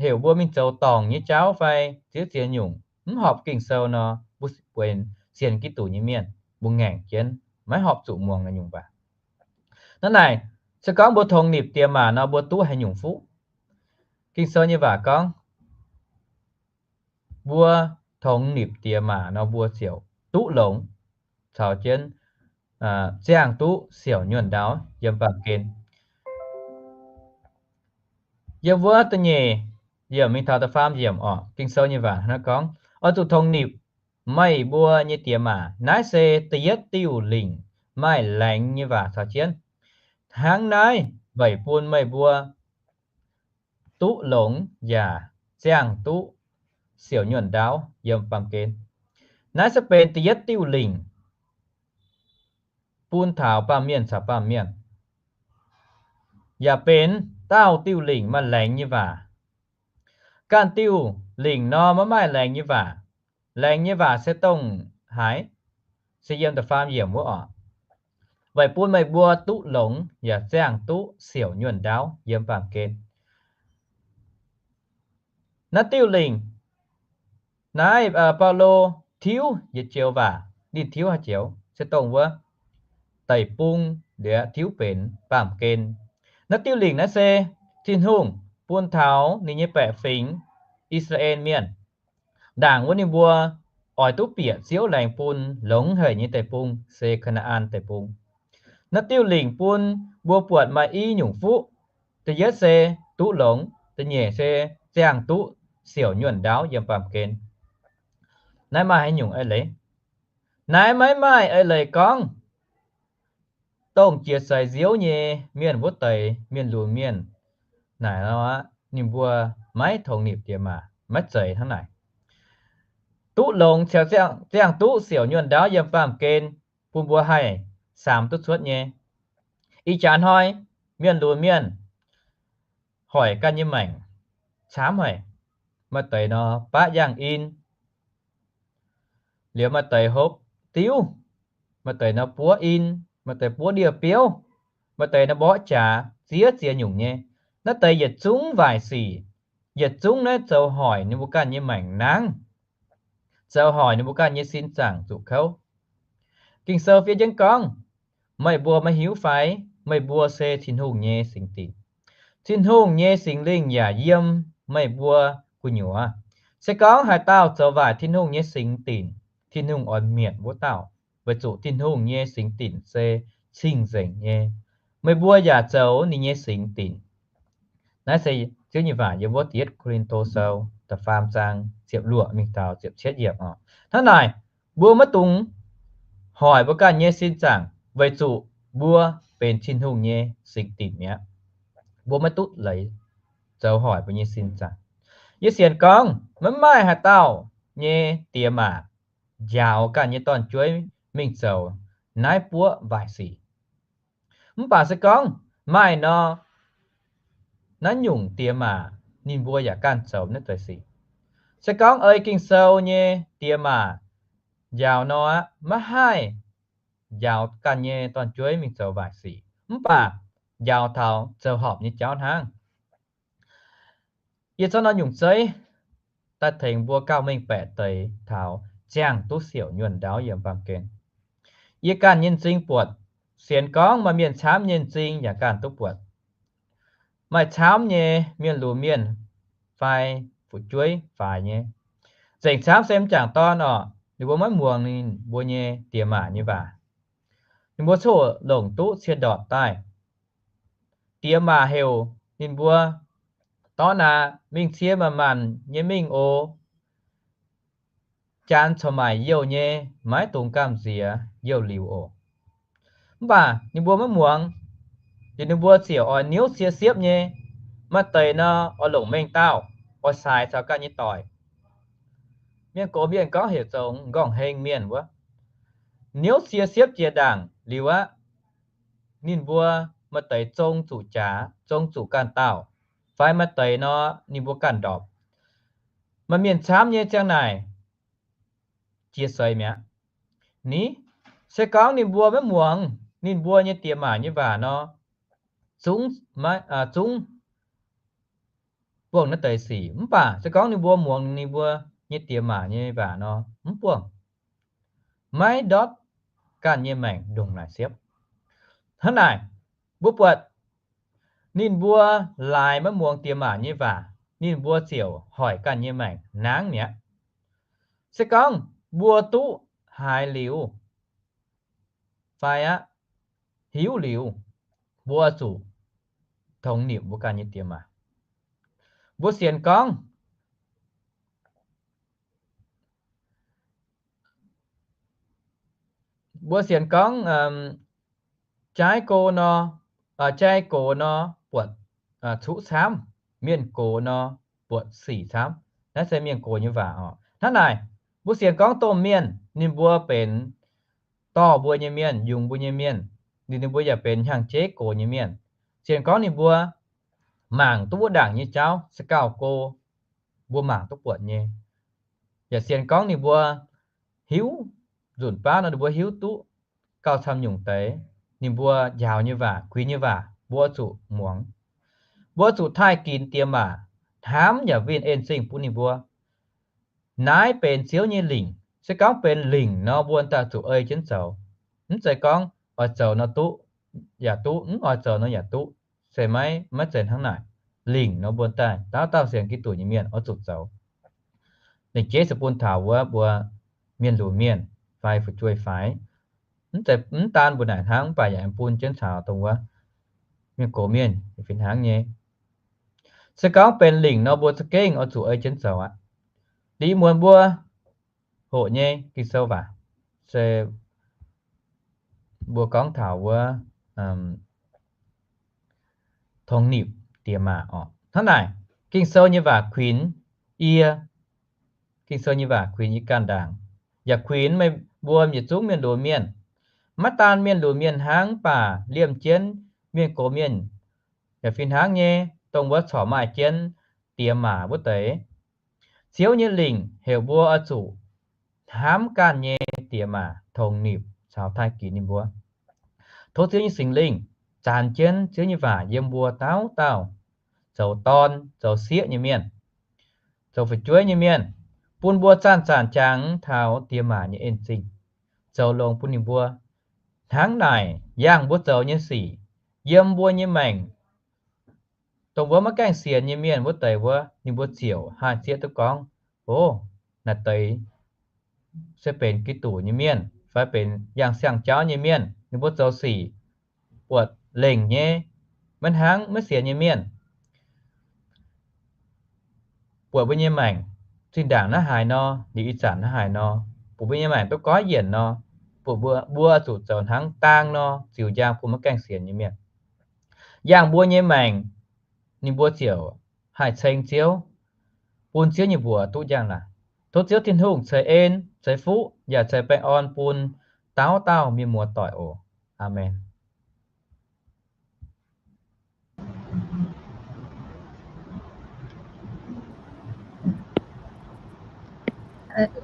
heuc mbuo mingh zoux dorngc nyei jauv fai ziex ziex nyungc mv horpc Ging-Sou nor, mbuo bueix sienx Giduc nyei mienh, mbuo ngaengc jienv maiv horpc zuqc muangx naaiv nyungc waac. Hnangv naaic, se gorngv mbuo tongx nipc diex maac nor, mbuo duqv haaix nyungc fuqv? Ging-Sou nyei waac gorngv, mbuo tongx nipc diex maac nor, mbuo ziouc duqv longx caux jienv ziangh duqv siouc nyuonh ndau yiem baamh gen. Yiem wuov da'nyeic yiemc mingh taux da'faam yiemc oc, Ging-Sou nyei waac hnangv naaiv gorngv, oix zuqc tongx nipc meih mbuo nyei diex maac. Naaiv se da'yietv diuh lingc maaih laengz nyei waac caux jienv. Hnangv naaiv weic bun meih mbuo duqv longx yaac ziangh duqv siouc nyuonh ndau yiem baamh gen. Naaiv se benx da'yietv diuh lingc bun taux baamh mienh caux baamh mienh, yaac benx daauh diuh lingc maaih laengz nyei waac. Ganh diuh lingc nor maiv maaih laengz nyei waac. Laengz nyei waac se dongh haaix? Se yiem da'faam yiemc wuov oc. Weic bun meih mbuo duqv longx yaac ziangh duqv siouc nyuonh ndau yiem baamh gen. Naaiv diuh lingc, naaiv Baulo tiuv yietc joux waac. Ninh tiuv haaix joux? Se dongh wuov deic-bung liuz tiuv benx baamh gen. Naaiv diuh lingc naaiv se Tin-Hungh bun taux ninh nyei baeqc fingx, I^saa^laa^en Mienh, ndaangc wuov ninh mbuo oix duqv bieqc Ziouv laengz bun longx haic nyei deic-bung se Kaa^naa^an Deic-Bung. Naaiv diuh lingc bun mbuo buatc maaih i nyungc fuqv. Da'yietv se duqv longx, da'nyeic se ziangh duqv siouc nyuonh ndau yiem baamh gen. Naaiv maaih haaix nyungc eix leiz? Naaiv maiv maaih eix leiz gorngv dongh jiex seix nziouv nyei mienh wuov deix mienh lunx mienh naaic nor, ninh mbuo maiv tongx nipc diex maac, maiv zeiz hnangv naaic. Duqv longx caux ziangh duqv siouc nyuonh ndau yiem baamh gen bun mbuo haih samx duqv cuotv nyei. Ih jaax hnoi mienh lunx mienh hoic ganh nyei maengc camv haic. Maaih deix nor baqv yangh in, liuz maaih deix hopv diuv, maaih deix nor buov in, maaih deix buov ndie-biouv, maaih deix nor mborqv jaax, ziex ziex nyungc nyei. Naaiv deix yietc zungv waaic sic, yietc zungv naaiv zoux hoic ninh mbuo ganh nyei maengc nangv, zoux hoic ninh mbuo ganh nyei sin zaangc zuqc kouv. Ging-Sou fiev jienv gorngv, meih mbuo maiv hiuv fai? Meih mbuo se Tin-Hungh nyei singx dinc. Tin-Hungh nyei Singx Lingh yaac yiem meih mbuo gu'nyuoz. Se gorngv haaix dauh zoux waaic Tin-Hungh nyei singx dinc, Tin-Hungh oix mietc wuov dauh, weic zuqc Tin-Hungh nyei singx dinc se cing-nzengc nyei. Meih mbuo yaac zoux ninh nyei singx dinc. Naaiv se Ziouv nyei waac yiem wuov Da'yietv Ko^lin^to Sou da'faam zaang ziepc luoqc mingh taux ziepc cietv yiemc oc. Hnangv naaic, mbuo maiv dungx hoic mbuo ganh nyei sin zaangc, weic zuqc mbuo benx Tin-Hungh nyei singx dinc mi'aqv. Mbuo maiv duqv leiz zoux hoic mbuo nyei sin zaangc. Yie sienx gorngv maiv maaih haaix dauh nyei diex maac njaaux ganh nyei dorn-jueiv mingh zoux naaiv buoqv waaic sic. Mv baac se gorngv maaih nor, naaiv nyungc diex maac ninh mbuo yaac ganh zoux naaiv deix sic. Se gorngv ei Ging-Sou nyei diex maac njaaux nor aqv, maiv haih njaaux ganh nyei dorn-jueiv mingh zoux waaic sic, mv baac njaaux taux zoux horpc nyei jauv hnangv. Yie zorqv naaiv nyungc zeiv daaih tengx mbuo gauh mengh baeqc deix taux ziangh duqv siouc nyuonh ndaauv yiem baamh gen. Yie ganh nyei m'zing buatc, sienx gorngv maaih mienh camv nyei m'zing yaac ganh duqv buatc. Maaih camv nyei mienh lunx mienh fai fu'jueiv faix nyei, nzengc camv se m'jangc dorn orqc, ninh mbuo maiv muangx ninh mbuo nyei diex maac nyei waac. Ninh mbuo coqv longc duqv cie ndorpc daaih. Diex maac heuc ninh mbuo, dorv naaic mingh cie maanc maanc nyei mingh oc. Janx corc maaic youh nyei, maiv dungx gamh nziex youh liuz oc. Mv baac ninh mbuo maiv muangx, liuz ninh mbuo ziouc oix niouv cie siepv nyei. Maaih deix nor, oix longc mengh dauh, oix saaix caux ganh nyei doic. Mienh gox mienh gorngv heuc zoux nqorngv-heng mienh wuov. Niouv cie siepv jiex ndaangc liuz aqv, ninh mbuo maaih deix zong zuqc jaax, zong zuqc ganh dauh, fai maaih deix nor, ninh mbuo ganh ndorpc. Maaih mienh camv nyei ziang naaic jiex seix mi'aqv. Ni, se gorngv ninh mbuo maiv muangx ninh mbuo nyei diex maac nyei waac nor, zungv, zungv buangh naaiv deix sic. Mv baac se gorngv ninh mbuo muangx ninh mbuo nyei diex maac nyei waac nor, mv buangh, maiv ndortv ganh nyei maengc ndongc naaic siepv. Hnangv naaic, mbuo buatc ninh mbuo laaix maiv muangx diex maac nyei waac, ninh mbuo ziouc hoic ganh nyei maengc nangv mi'aqv. Se gorngv mbuo duqv haiz liuz fai aqv, hiuv liuz, mbuo zuqc tongx nimc mbuo ganh nyei diex maac. Mbuo sienx gorngv, mbuo sienx gorngv, jaaiv go nor, jai gox nor buatc cuqv camv, mienh gox nor buatc sic camv. Naaiv se mienh gox nyei waac oc. Hnangv naaic, mbuo sienx gorngv domh mienh ninh mbuo benx dorh mbuo nyei mienh, yungz mbuo nyei mienh, ninh, ninh mbuo yaac benx hnyangx-jeiv gox nyei mienh. Sienx gorngv ninh mbuo mangc duqv wuov ndaangc nyei jauv se gauh go, mbuo mangc duqv buatc nyei. Yaac sienx gorngv ninh mbuo hiuv nzunc baav nor, ninh mbuo hiuv duqv gauh camv nyungc deix. Ninh mbuo njaaux nyei waac, kuinx nyei waac, mbuo zuqc muangx. Mbuo zuqc taaih ginx diex maac, hnamv yaac winh en-zingh bun ninh mbuo. Naaiv benx Ziouv nyei lingc. Se gorngv benx lingc nor, mbuo daaih zuqc ei jienv zoux. Mv zeiz gorngv oix zoux nor duqv yaac duqv, mv oix zoux nor yaac duqv. Se maiv, maiv zeiz hnangv naaic. Lingc nor mbuo daaih dauh dauh sienx Giduc nyei mienh oix zuqc zoux. Lengc jeiv se bun taux wuov mbuo mienh lunx mienh fai fu'jueiv faix. Mv daan mbuo naaic hnangv, mv baac yaac bun jienv caux dongh wuov mienh gox mienh fih hnangv nyei. Se gorngv benx lingc nor, mbuo za'gengh oix zuqc ei jienv zoux aqv. Liuz muonz mbuo hoqc nyei Ging-Sou waac se mbuo gorngv taux wuov tongx nimc diex maac oc. Hnangv naaic, Ging-Sou nyei waac kuinx yie, Ging-Sou nyei waac kuinx yie ganh ndaangc, yaac kuinx meih mbuo yietc zungv mienh lunx mienh. Maiv daan mienh lunx mienh hnangv, mv baac liemh jienv mienh gox mienh yaac fih hnangv nyei, dongh wuov corc maaih jienv diex maac wuov deix. Ziouv nyei lingc heuc mbuo oix zuqc hnamv ganh nyei diex maac, tongx nimc caux taaih ginx ninh mbuo. Tov Ziouv nyei Singx Lingh zanx jienv Ziouv nyei waac yiem mbuo dauh dauh zoux dorn zoux sieqv nyei mienh, zoux fu'jueiv nyei mienh, bun mbuo zanc-zanc jangx taux diex maac nyei en-zingh, zoux longx bun ninh mbuo. Hnangv naaic, yangh mbuo zoux nyei sic, yiem mbuo nyei maengc, dongh mbuo maiv gaengh sienx nyei mienh wuov deix wuov, ninh mbuo ziouc haih zieqv duqv gorngv, o, naaiv deix se benx Giduc nyei mienh fai benx yangh siang-jauv nyei mienh. Ninh mbuo zoux sic buatc lengc nyei, maiv hnangv maiv sienx nyei mienh. Buatc mbuo nyei maengc zinh ndaangc naaiv haaix nor, liuz ih zanc naaiv haaix nor, buatc mbuo nyei maengc duqv goiv yienc nor, buatc mbuo, mbuo zuqc zoux hnangv dang nor ziux njang bun maiv gaengh sienx nyei mienh. Yangh mbuo nyei maengc, ninh mbuo ziouc haih ceng Ziouv, bun Ziouv nyei mbuox duqv njang-laangc. Tov Ziouv Tin-Hungh ceix en, ceix fuqv yaac ceix baengh orn bun dauh dauh mienh muoz-doic oc. Aamen.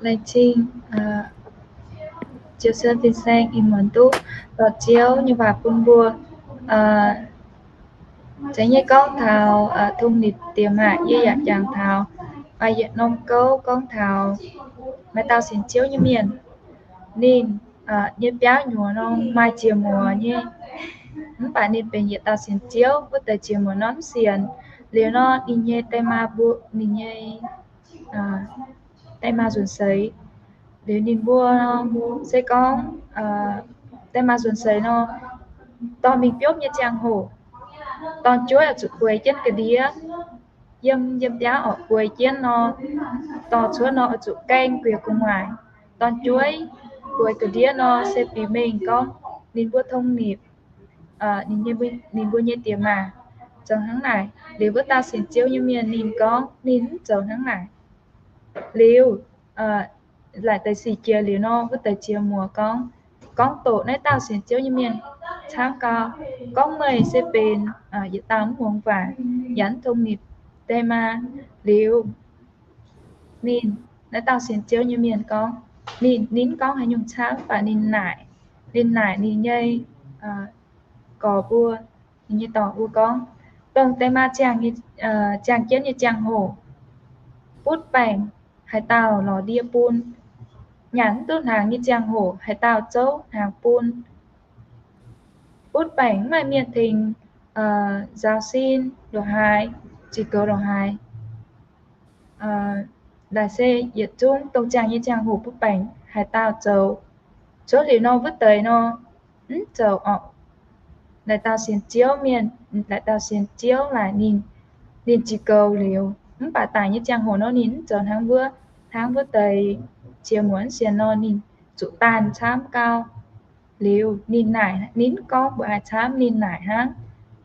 Laengz zingh Joseph Vincent ih muonz duqv dorh Ziouv nyei waac bun mbuo. Zengv nyei gorngv taux tongx nimc diex maac yie yaac jangx taux yietc norm gouv gorngv taux maaih dauh sienx Ziouv nyei mienh. Ninh nyei biauv nyuoz nor maaih jiex muoz nyei, mv baac ninh benx yietc dauh sienx Ziouv wuov deix jiex muoz nor mv sienx. Liuz nor ninh nyei die maa mbuo, ninh nyei die maa nzuonx seix. Liuz ninh mbuo se gorngv die maa nzuonx seix nor, dorh mingh biopv nyei ziangh hoc, dorn-jueiv oix zuqc bueix jienv ga'ndiev. Yiem, yiem biauv oix bueix jienv nor, dorh cuotv nor oix zuqc gaeng guiex gu'nguaaic. Dorn-jueiv bueix ga'ndiev nor se biux mengh gorngv ninh mbuo tong nipc, ninh mbuo nyei diex maac zoux hnangv naaic. Liuz wuov dauh sienx Ziouv nyei mienh ninh gorngv ninh mv zoux hnangv naaic. Liuz, laaic deix sic jiex liuz nor, wuov deix ziex muoz gorngv, gorngv doqc naaiv dauh sienx Ziouv nyei mienh camv gau, gorngv, Meih se benx yietc dauh mv muangx waac yaac mv tong nipc deix maa. Liuz ninh, naaiv dauh sienx Ziouv nyei mienh gorngv, ninh, ninh mv gorngv haaix nyungc camv, mv baac ninh naaic, ninh naaic ninh nyei gorx mbuo, ninh nyei dorc mbuo gorngv, dongh deix maa ziangh, ziangh jienv nyei ziangh hoc, butv baengc haaix dauh lorz ndie bun, nyanc mv duqv hnaangx nyei ziangh hoc haaix dauh zouv hnaangx bun. Butv baengc mv maaih mienh tengx nzaaux sin loz haaix, ziux goux loz haaix. Naaic se yietc zungv dongh ziangh nyei ziangh hoc butv baengc haaix dauh zoux. Cuotv liuz nor wuov deix nor, mv zoux orqc. Naaic dauh sienx Ziouv mienh, naaic dauh sienx Ziouv laaic ninh, ninh ziux goux liuz, mv baac daic nyei ziangh hoc nor ninh mv zoux hnangv wuov, hnangv wuov deix ziex muonz sienx nor ninh zuqc daanh camv gau. Liuz ninh naaic, ninh mv gorngv mbuox haaix camv, ninh naaic hnangv.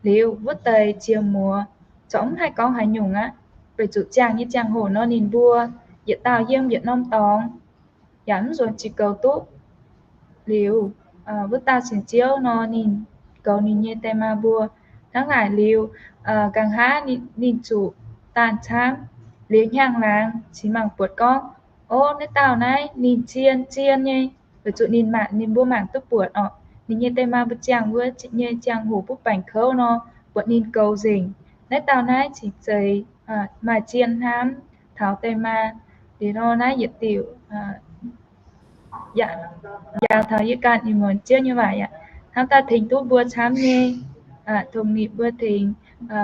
Liuz wuov deix ziex muoz corc mv haih gorngv haaix nyungc aqv, weic zuqc ziangh nyei ziangh hoc nor ninh mbuo yietc dauh yiem yietc norm dorngx, yaac mv nzuonx ziux goux duqv. Liuz wuov dauh sienx Ziouv nor ninh goux ninh nyei deix maa mbuo hnangv naaic liuz, nqa'haav ninh zuqc daanh camv. Liuz hnyangx-laangz cingx mangc buatc gorngv, o, naaiv dauh naaiv ninh zien zien nyei, weic zuqc ninh mangc, ninh mbuo mangc duqv buatc orqc, ninh nyei deix maa mbuo ziangh wuov nyei ziangh hoc butv baengc kouv nor, buatc ninh goux nzengc. Naaiv dauh naaiv cingx zeiz maaih zien hnamv taux deix maa. Liuz nor naaiv yietc diuc yaac taux yie ganh ih muonz Ziouv nyei waac yaac hnamv daaih tengx duqv mbuo camv nyei, tongx nipc mbuo tengx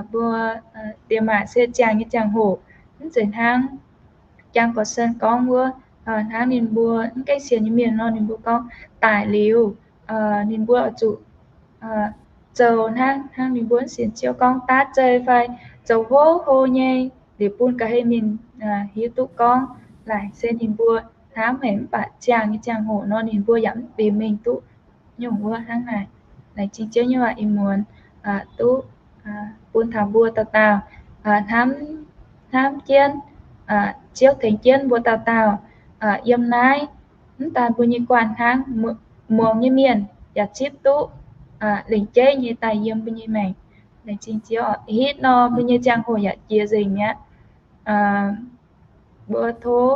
mbuo diex maac se ziangh nyei ziangh hoc, mv zeiz hnangv jang gorx sen gorngv wuov, hnangv ninh mbuo mv gaengh sienx nyei mienh nor, ninh mbuo gorngv daic liuz, ninh mbuo oix zuqc zoux hnangv, hnangv ninh mbuo mv sienx Ziouv gorngv daav zei fai zoux hlo hlo nyei, liuz bun ga'hlen mienh hiuv duqv gorngv laaic se ninh mbuo hnamv haic, mv baac ziangh nyei ziangh hoc nor ninh mbuo yaac mv bieqc mengh duqv nyungc wuov hnangv naaic. Laengz zingh Ziouv nyei waac ih muonz duqv bun taux mbuo dauh dauh hnamv, hnamv jienv, Ziouv tengx jienv mbuo dauh dauh yiem naaiv, mv daan mbuo nyei guanh hnangv, muangx nyei mienh yaac zipv duqv lengc jeiv nyei daaih yiem mbuo nyei maengc. Laengz zingh Ziouv oc. Hitv nor mbuo nyei ziangh hoc yaac jiex nzengc mi'aqv. Mbuo tov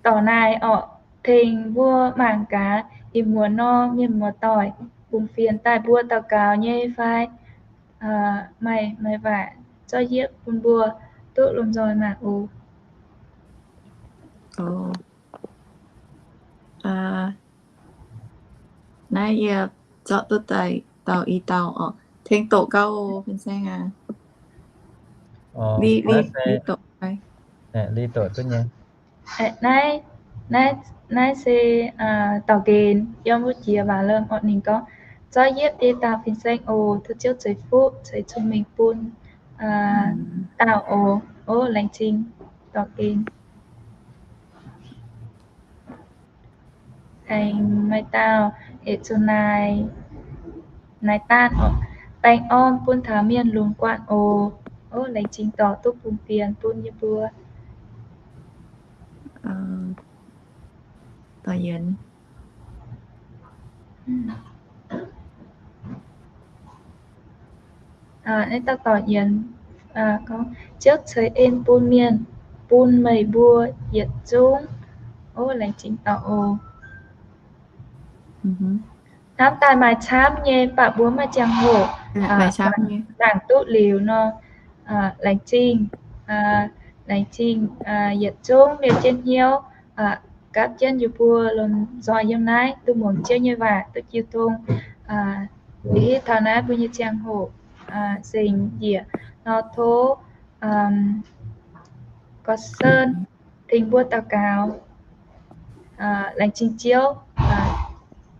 dorc naaic orqc, tengx mbuo mangc gaax ih muonz nor mienh muoz-doic bungx fienx daaih mbuo daux gaux nyei fai maaih, maaih waac zorqv yietv bun mbuo duqv lomh nzoih mangc oc. Naaiv yie zorqv duqv daaih dauh i dauh orqc. Tengx doqc gau oc, Fin-Saeng aac. Liuz, liuz doqc fai? Liuz doqc duqv nyei. Naaiv, naaiv se dorc nqenx yiem wuov jiex waac lomh orqc, ninh gorngv, zorqv yietv deix dauh Fin-Saeng oc, tov Ziouv ceix fuqv ceix cong-mengh bun dauh oc. Ov, laengz zingh dorc nqenx. Aengx maaih dauh eix zuqc naaic, naaic daanh orqc, baengh orn bun taux mienh lunx guanh oc. Ov, laengz zingh dorc duqv bun fienx bun yie mbuo. Dorc Yienx. Naaiv dauh dorc Yienx gorngv, Ziouv ceix en bun mienh, bun meih mbuo yietc zungv. Ov, laengz zingh dorc oc. Hnamv daaih maaih camv nyei, mv baac mbuo maaih ziangh hoc mangc duqv liuz nor, laengz zingh, laengz zingh yietc zungv liouh jienv hnyouv gapv jienv yie mbuo lomh nzoih yiem naaiv duqv muangx Ziouv nyei waac, duqv jiu tong. Liuz hitv taux naaiv mbuo nyei ziangh hoc nzengc njiec nor, tov Gordon tengx mbuo daux gaux. Laengz zingh Ziouv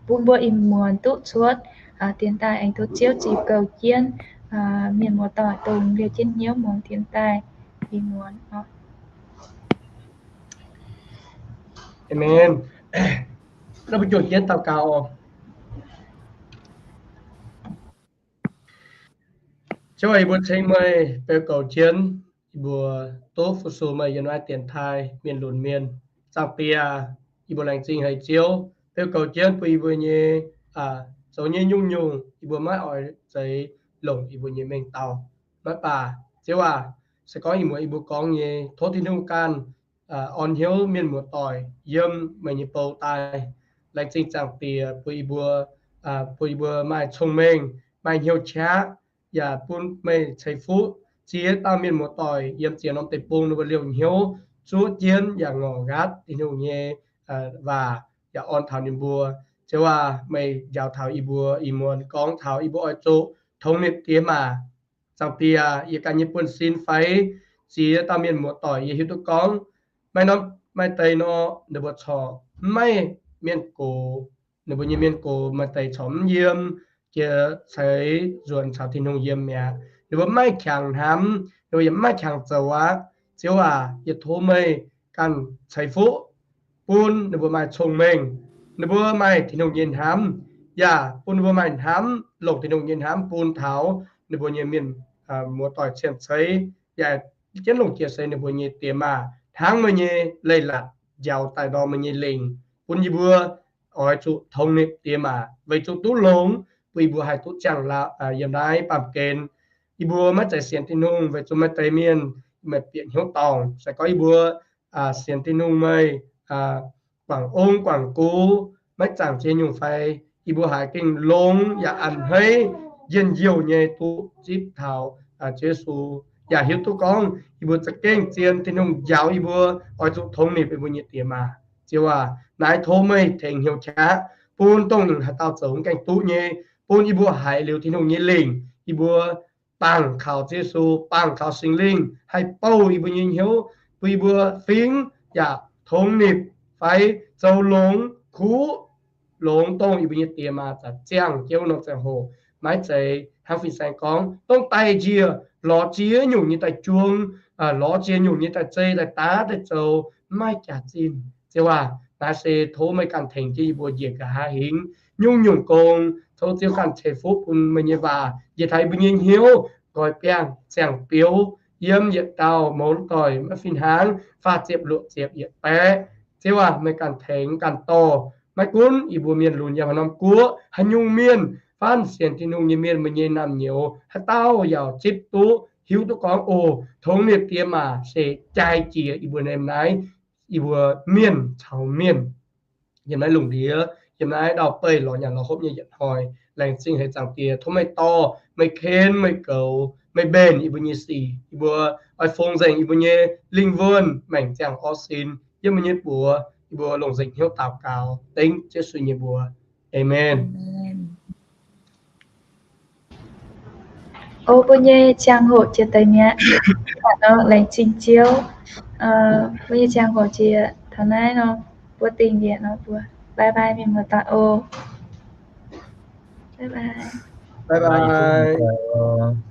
bun mbuo ih muonz duqv cuotv dienx daaih, aengx tov Ziouv ziux goux jienv mienh muoz-doic dongh liouh jienv hnyouv muangx dienx daaih ih muonz. Aamen. Naaiv mbuo juangc jienv daux gaux oc. Ziouv aac, yie mbuo ceng meih beu goux jienv yie mbuo duqv fu-sux meih yiem naaiv dienx taaih mienh lunx mienh. Zaangc Diex, yie mbuo laengz zingh haic Ziouv, beu goux jienv bun yie mbuo nyei zoux nyei nyungc-nyungc yie mbuo maiv oix zeix longc yie mbuo nyei mengh dauh. Maiv baac Ziouv aac, se gorngv ih muonz yie mbuo gorngv nyei, tov Tin-Hungh ganh orn hnyouv mienh muoz-doic yiem meih nyei bou daaih. Laengz zingh Zaangc Diex bun yie mbuo, bun yie mbuo maaih cong-mengh, maaih hnyouv qaqv, yaac bun meih ceix fuqv ziex dauh mienh muoz-doic yiem ziex norm deic-bung ninh mbuo liouh hnyouv zuov jienv yaac ngorc nqaatv Tin-Hungh nyei waac yaac orn taux ninh mbuo. Ziouv aac, meih njaaux taux yie mbuo ih muonz gorngv taux yie mbuo oix zuqc tongx nipc diex maac. Zaangc Diex, yie ganh nyei buonv-sin fai ziex dauh mienh muoz-doic yie hiuv duqv gorngv maaih norm, maaih deix nor ninh mbuo corc maiv mienh gox, ninh mbuo nyei mienh gox maaih deix corc mv yiem jiex ceix nzuonx caux Tin-Hungh yiem mi'aqv. Ninh mbuo maiv qangx hnamv, ninh mbuo yaac maiv qangx zoux aqv. Ziouv aac, yie tov meih ganh ceix fuqv bun ninh mbuo maaih cong-mengh, ninh mbuo maaih Tin-Hungh nyei hnamv, yaac bun ninh mbuo maaih hnamv longc Tin-Hungh nyei hnamv bun taux ninh mbuo nyei mienh muoz-doic cien-ceix, yaac jienv longc jiex seix ninh mbuo nyei diex maac hnangv meih nyei leiz-latc njaaux daaih ndorm meih nyei lingc. Bun yie mbuo oix zuqc tongx nipc diex maac weic zuqc duqv longx, bun yie mbuo haih duqv ziangh lauh yiem naaiv baamh gen. Yie mbuo maiv zeiz sienx Tin-Hungh weic zuqc maaih deix mienh, meih bieqc hnyouv dorngc. Se gorngv yie mbuo sienx Tin-Hungh meih guangc ong guangc gux, maiv zaangc ziex nyungc fai, yie mbuo haiz gengh longx yaac a'hneiv, njien-youh nyei duqv zipv taux Ziouv Yesu, yaac hiuv duqv gorngv yie mbuo za'gengh zien, Tin-Hungh njaaux yie mbuo oix zuqc tongx nipc yie mbuo nyei diex maac. Ziouv aac, naaiv tov meih tengx hnyouv qaqv bun dongh ninh haaix dauh zoux mv gaengh duqv nyei, bun yie mbuo haiz liuz Tin-Hungh nyei lingc, yie mbuo bangc kaux Ziouv Yesu, bangc kaux Singx Lingh haih bouh yie mbuo nyei hnyouv, bun yie mbuo fingx yaac tongx nipc fai zoux longx kuv longx dongh yie mbuo nyei diex maac za'gengh ziangh jienv wuov norm ziangh hoc. Maiv zeiz hnangv fin-saeng gorngv dongh daaih njiec lorz ziex nyungc nyei daaih juang, lorz ziex nyungc nyei daaih zei daaih daav daaih zoux, maiv jaax-zinh. Ziouv aac, naaiv se tov meih ganh tengx jienv yie mbuo njiec nqa'haav hingv nyungc-nyungc gong. Tov Ziouv ganh ceix fuqv bun meih nyei waac njiec taux yie mbuo nyei hnyouv, nqoi biangh ziangh biouv yiem yietc dauh mouz doic maiv fih hnangv faah ziepc luoqc ziepc yietc baeqv. Ziouv aac, meih ganh tengx ganh dorh. Maiv gunv yie mbuo mienh lunx yiem haaix norm guoqv, haaix nyungc mienh, faanh sienx Tin-Hungh nyei mienh, meih nyei naamh nyouz haaix dauh yaac zipv duqv, hiuv duqv gorngv, o, tongx nipc diex maac se jai jiex yie mbuo naaiv, yie mbuo mienh caux mienh yiem naaiv lungh ndiev, yiem naaiv ndau-beih lorz nyanc lorz hopv nyei yietc hnoi. Laengz zingh haic Zaangc Diex, tov meih dorh, meih ken, meih goux, meih mbenc yie mbuo nyei sic. Yie mbuo oix fongx nzengc yie mbuo nyei lingh wuonh maengc ziangh orv sin yiem meih nyei buoz. Yie mbuo longc nzengc hnyouv daux gaux dengv Yesu nyei mbuox. Aamen. O, mbuo nyei ziangh hoc jiex deix mi'aqv. Laengz zingh Ziouv. Mbuo nyei ziangh hoc jiex taux naaiv nor, mbuo dingh yietc nor mbuo bye bye mienh muoz-doic oc. Bye bye.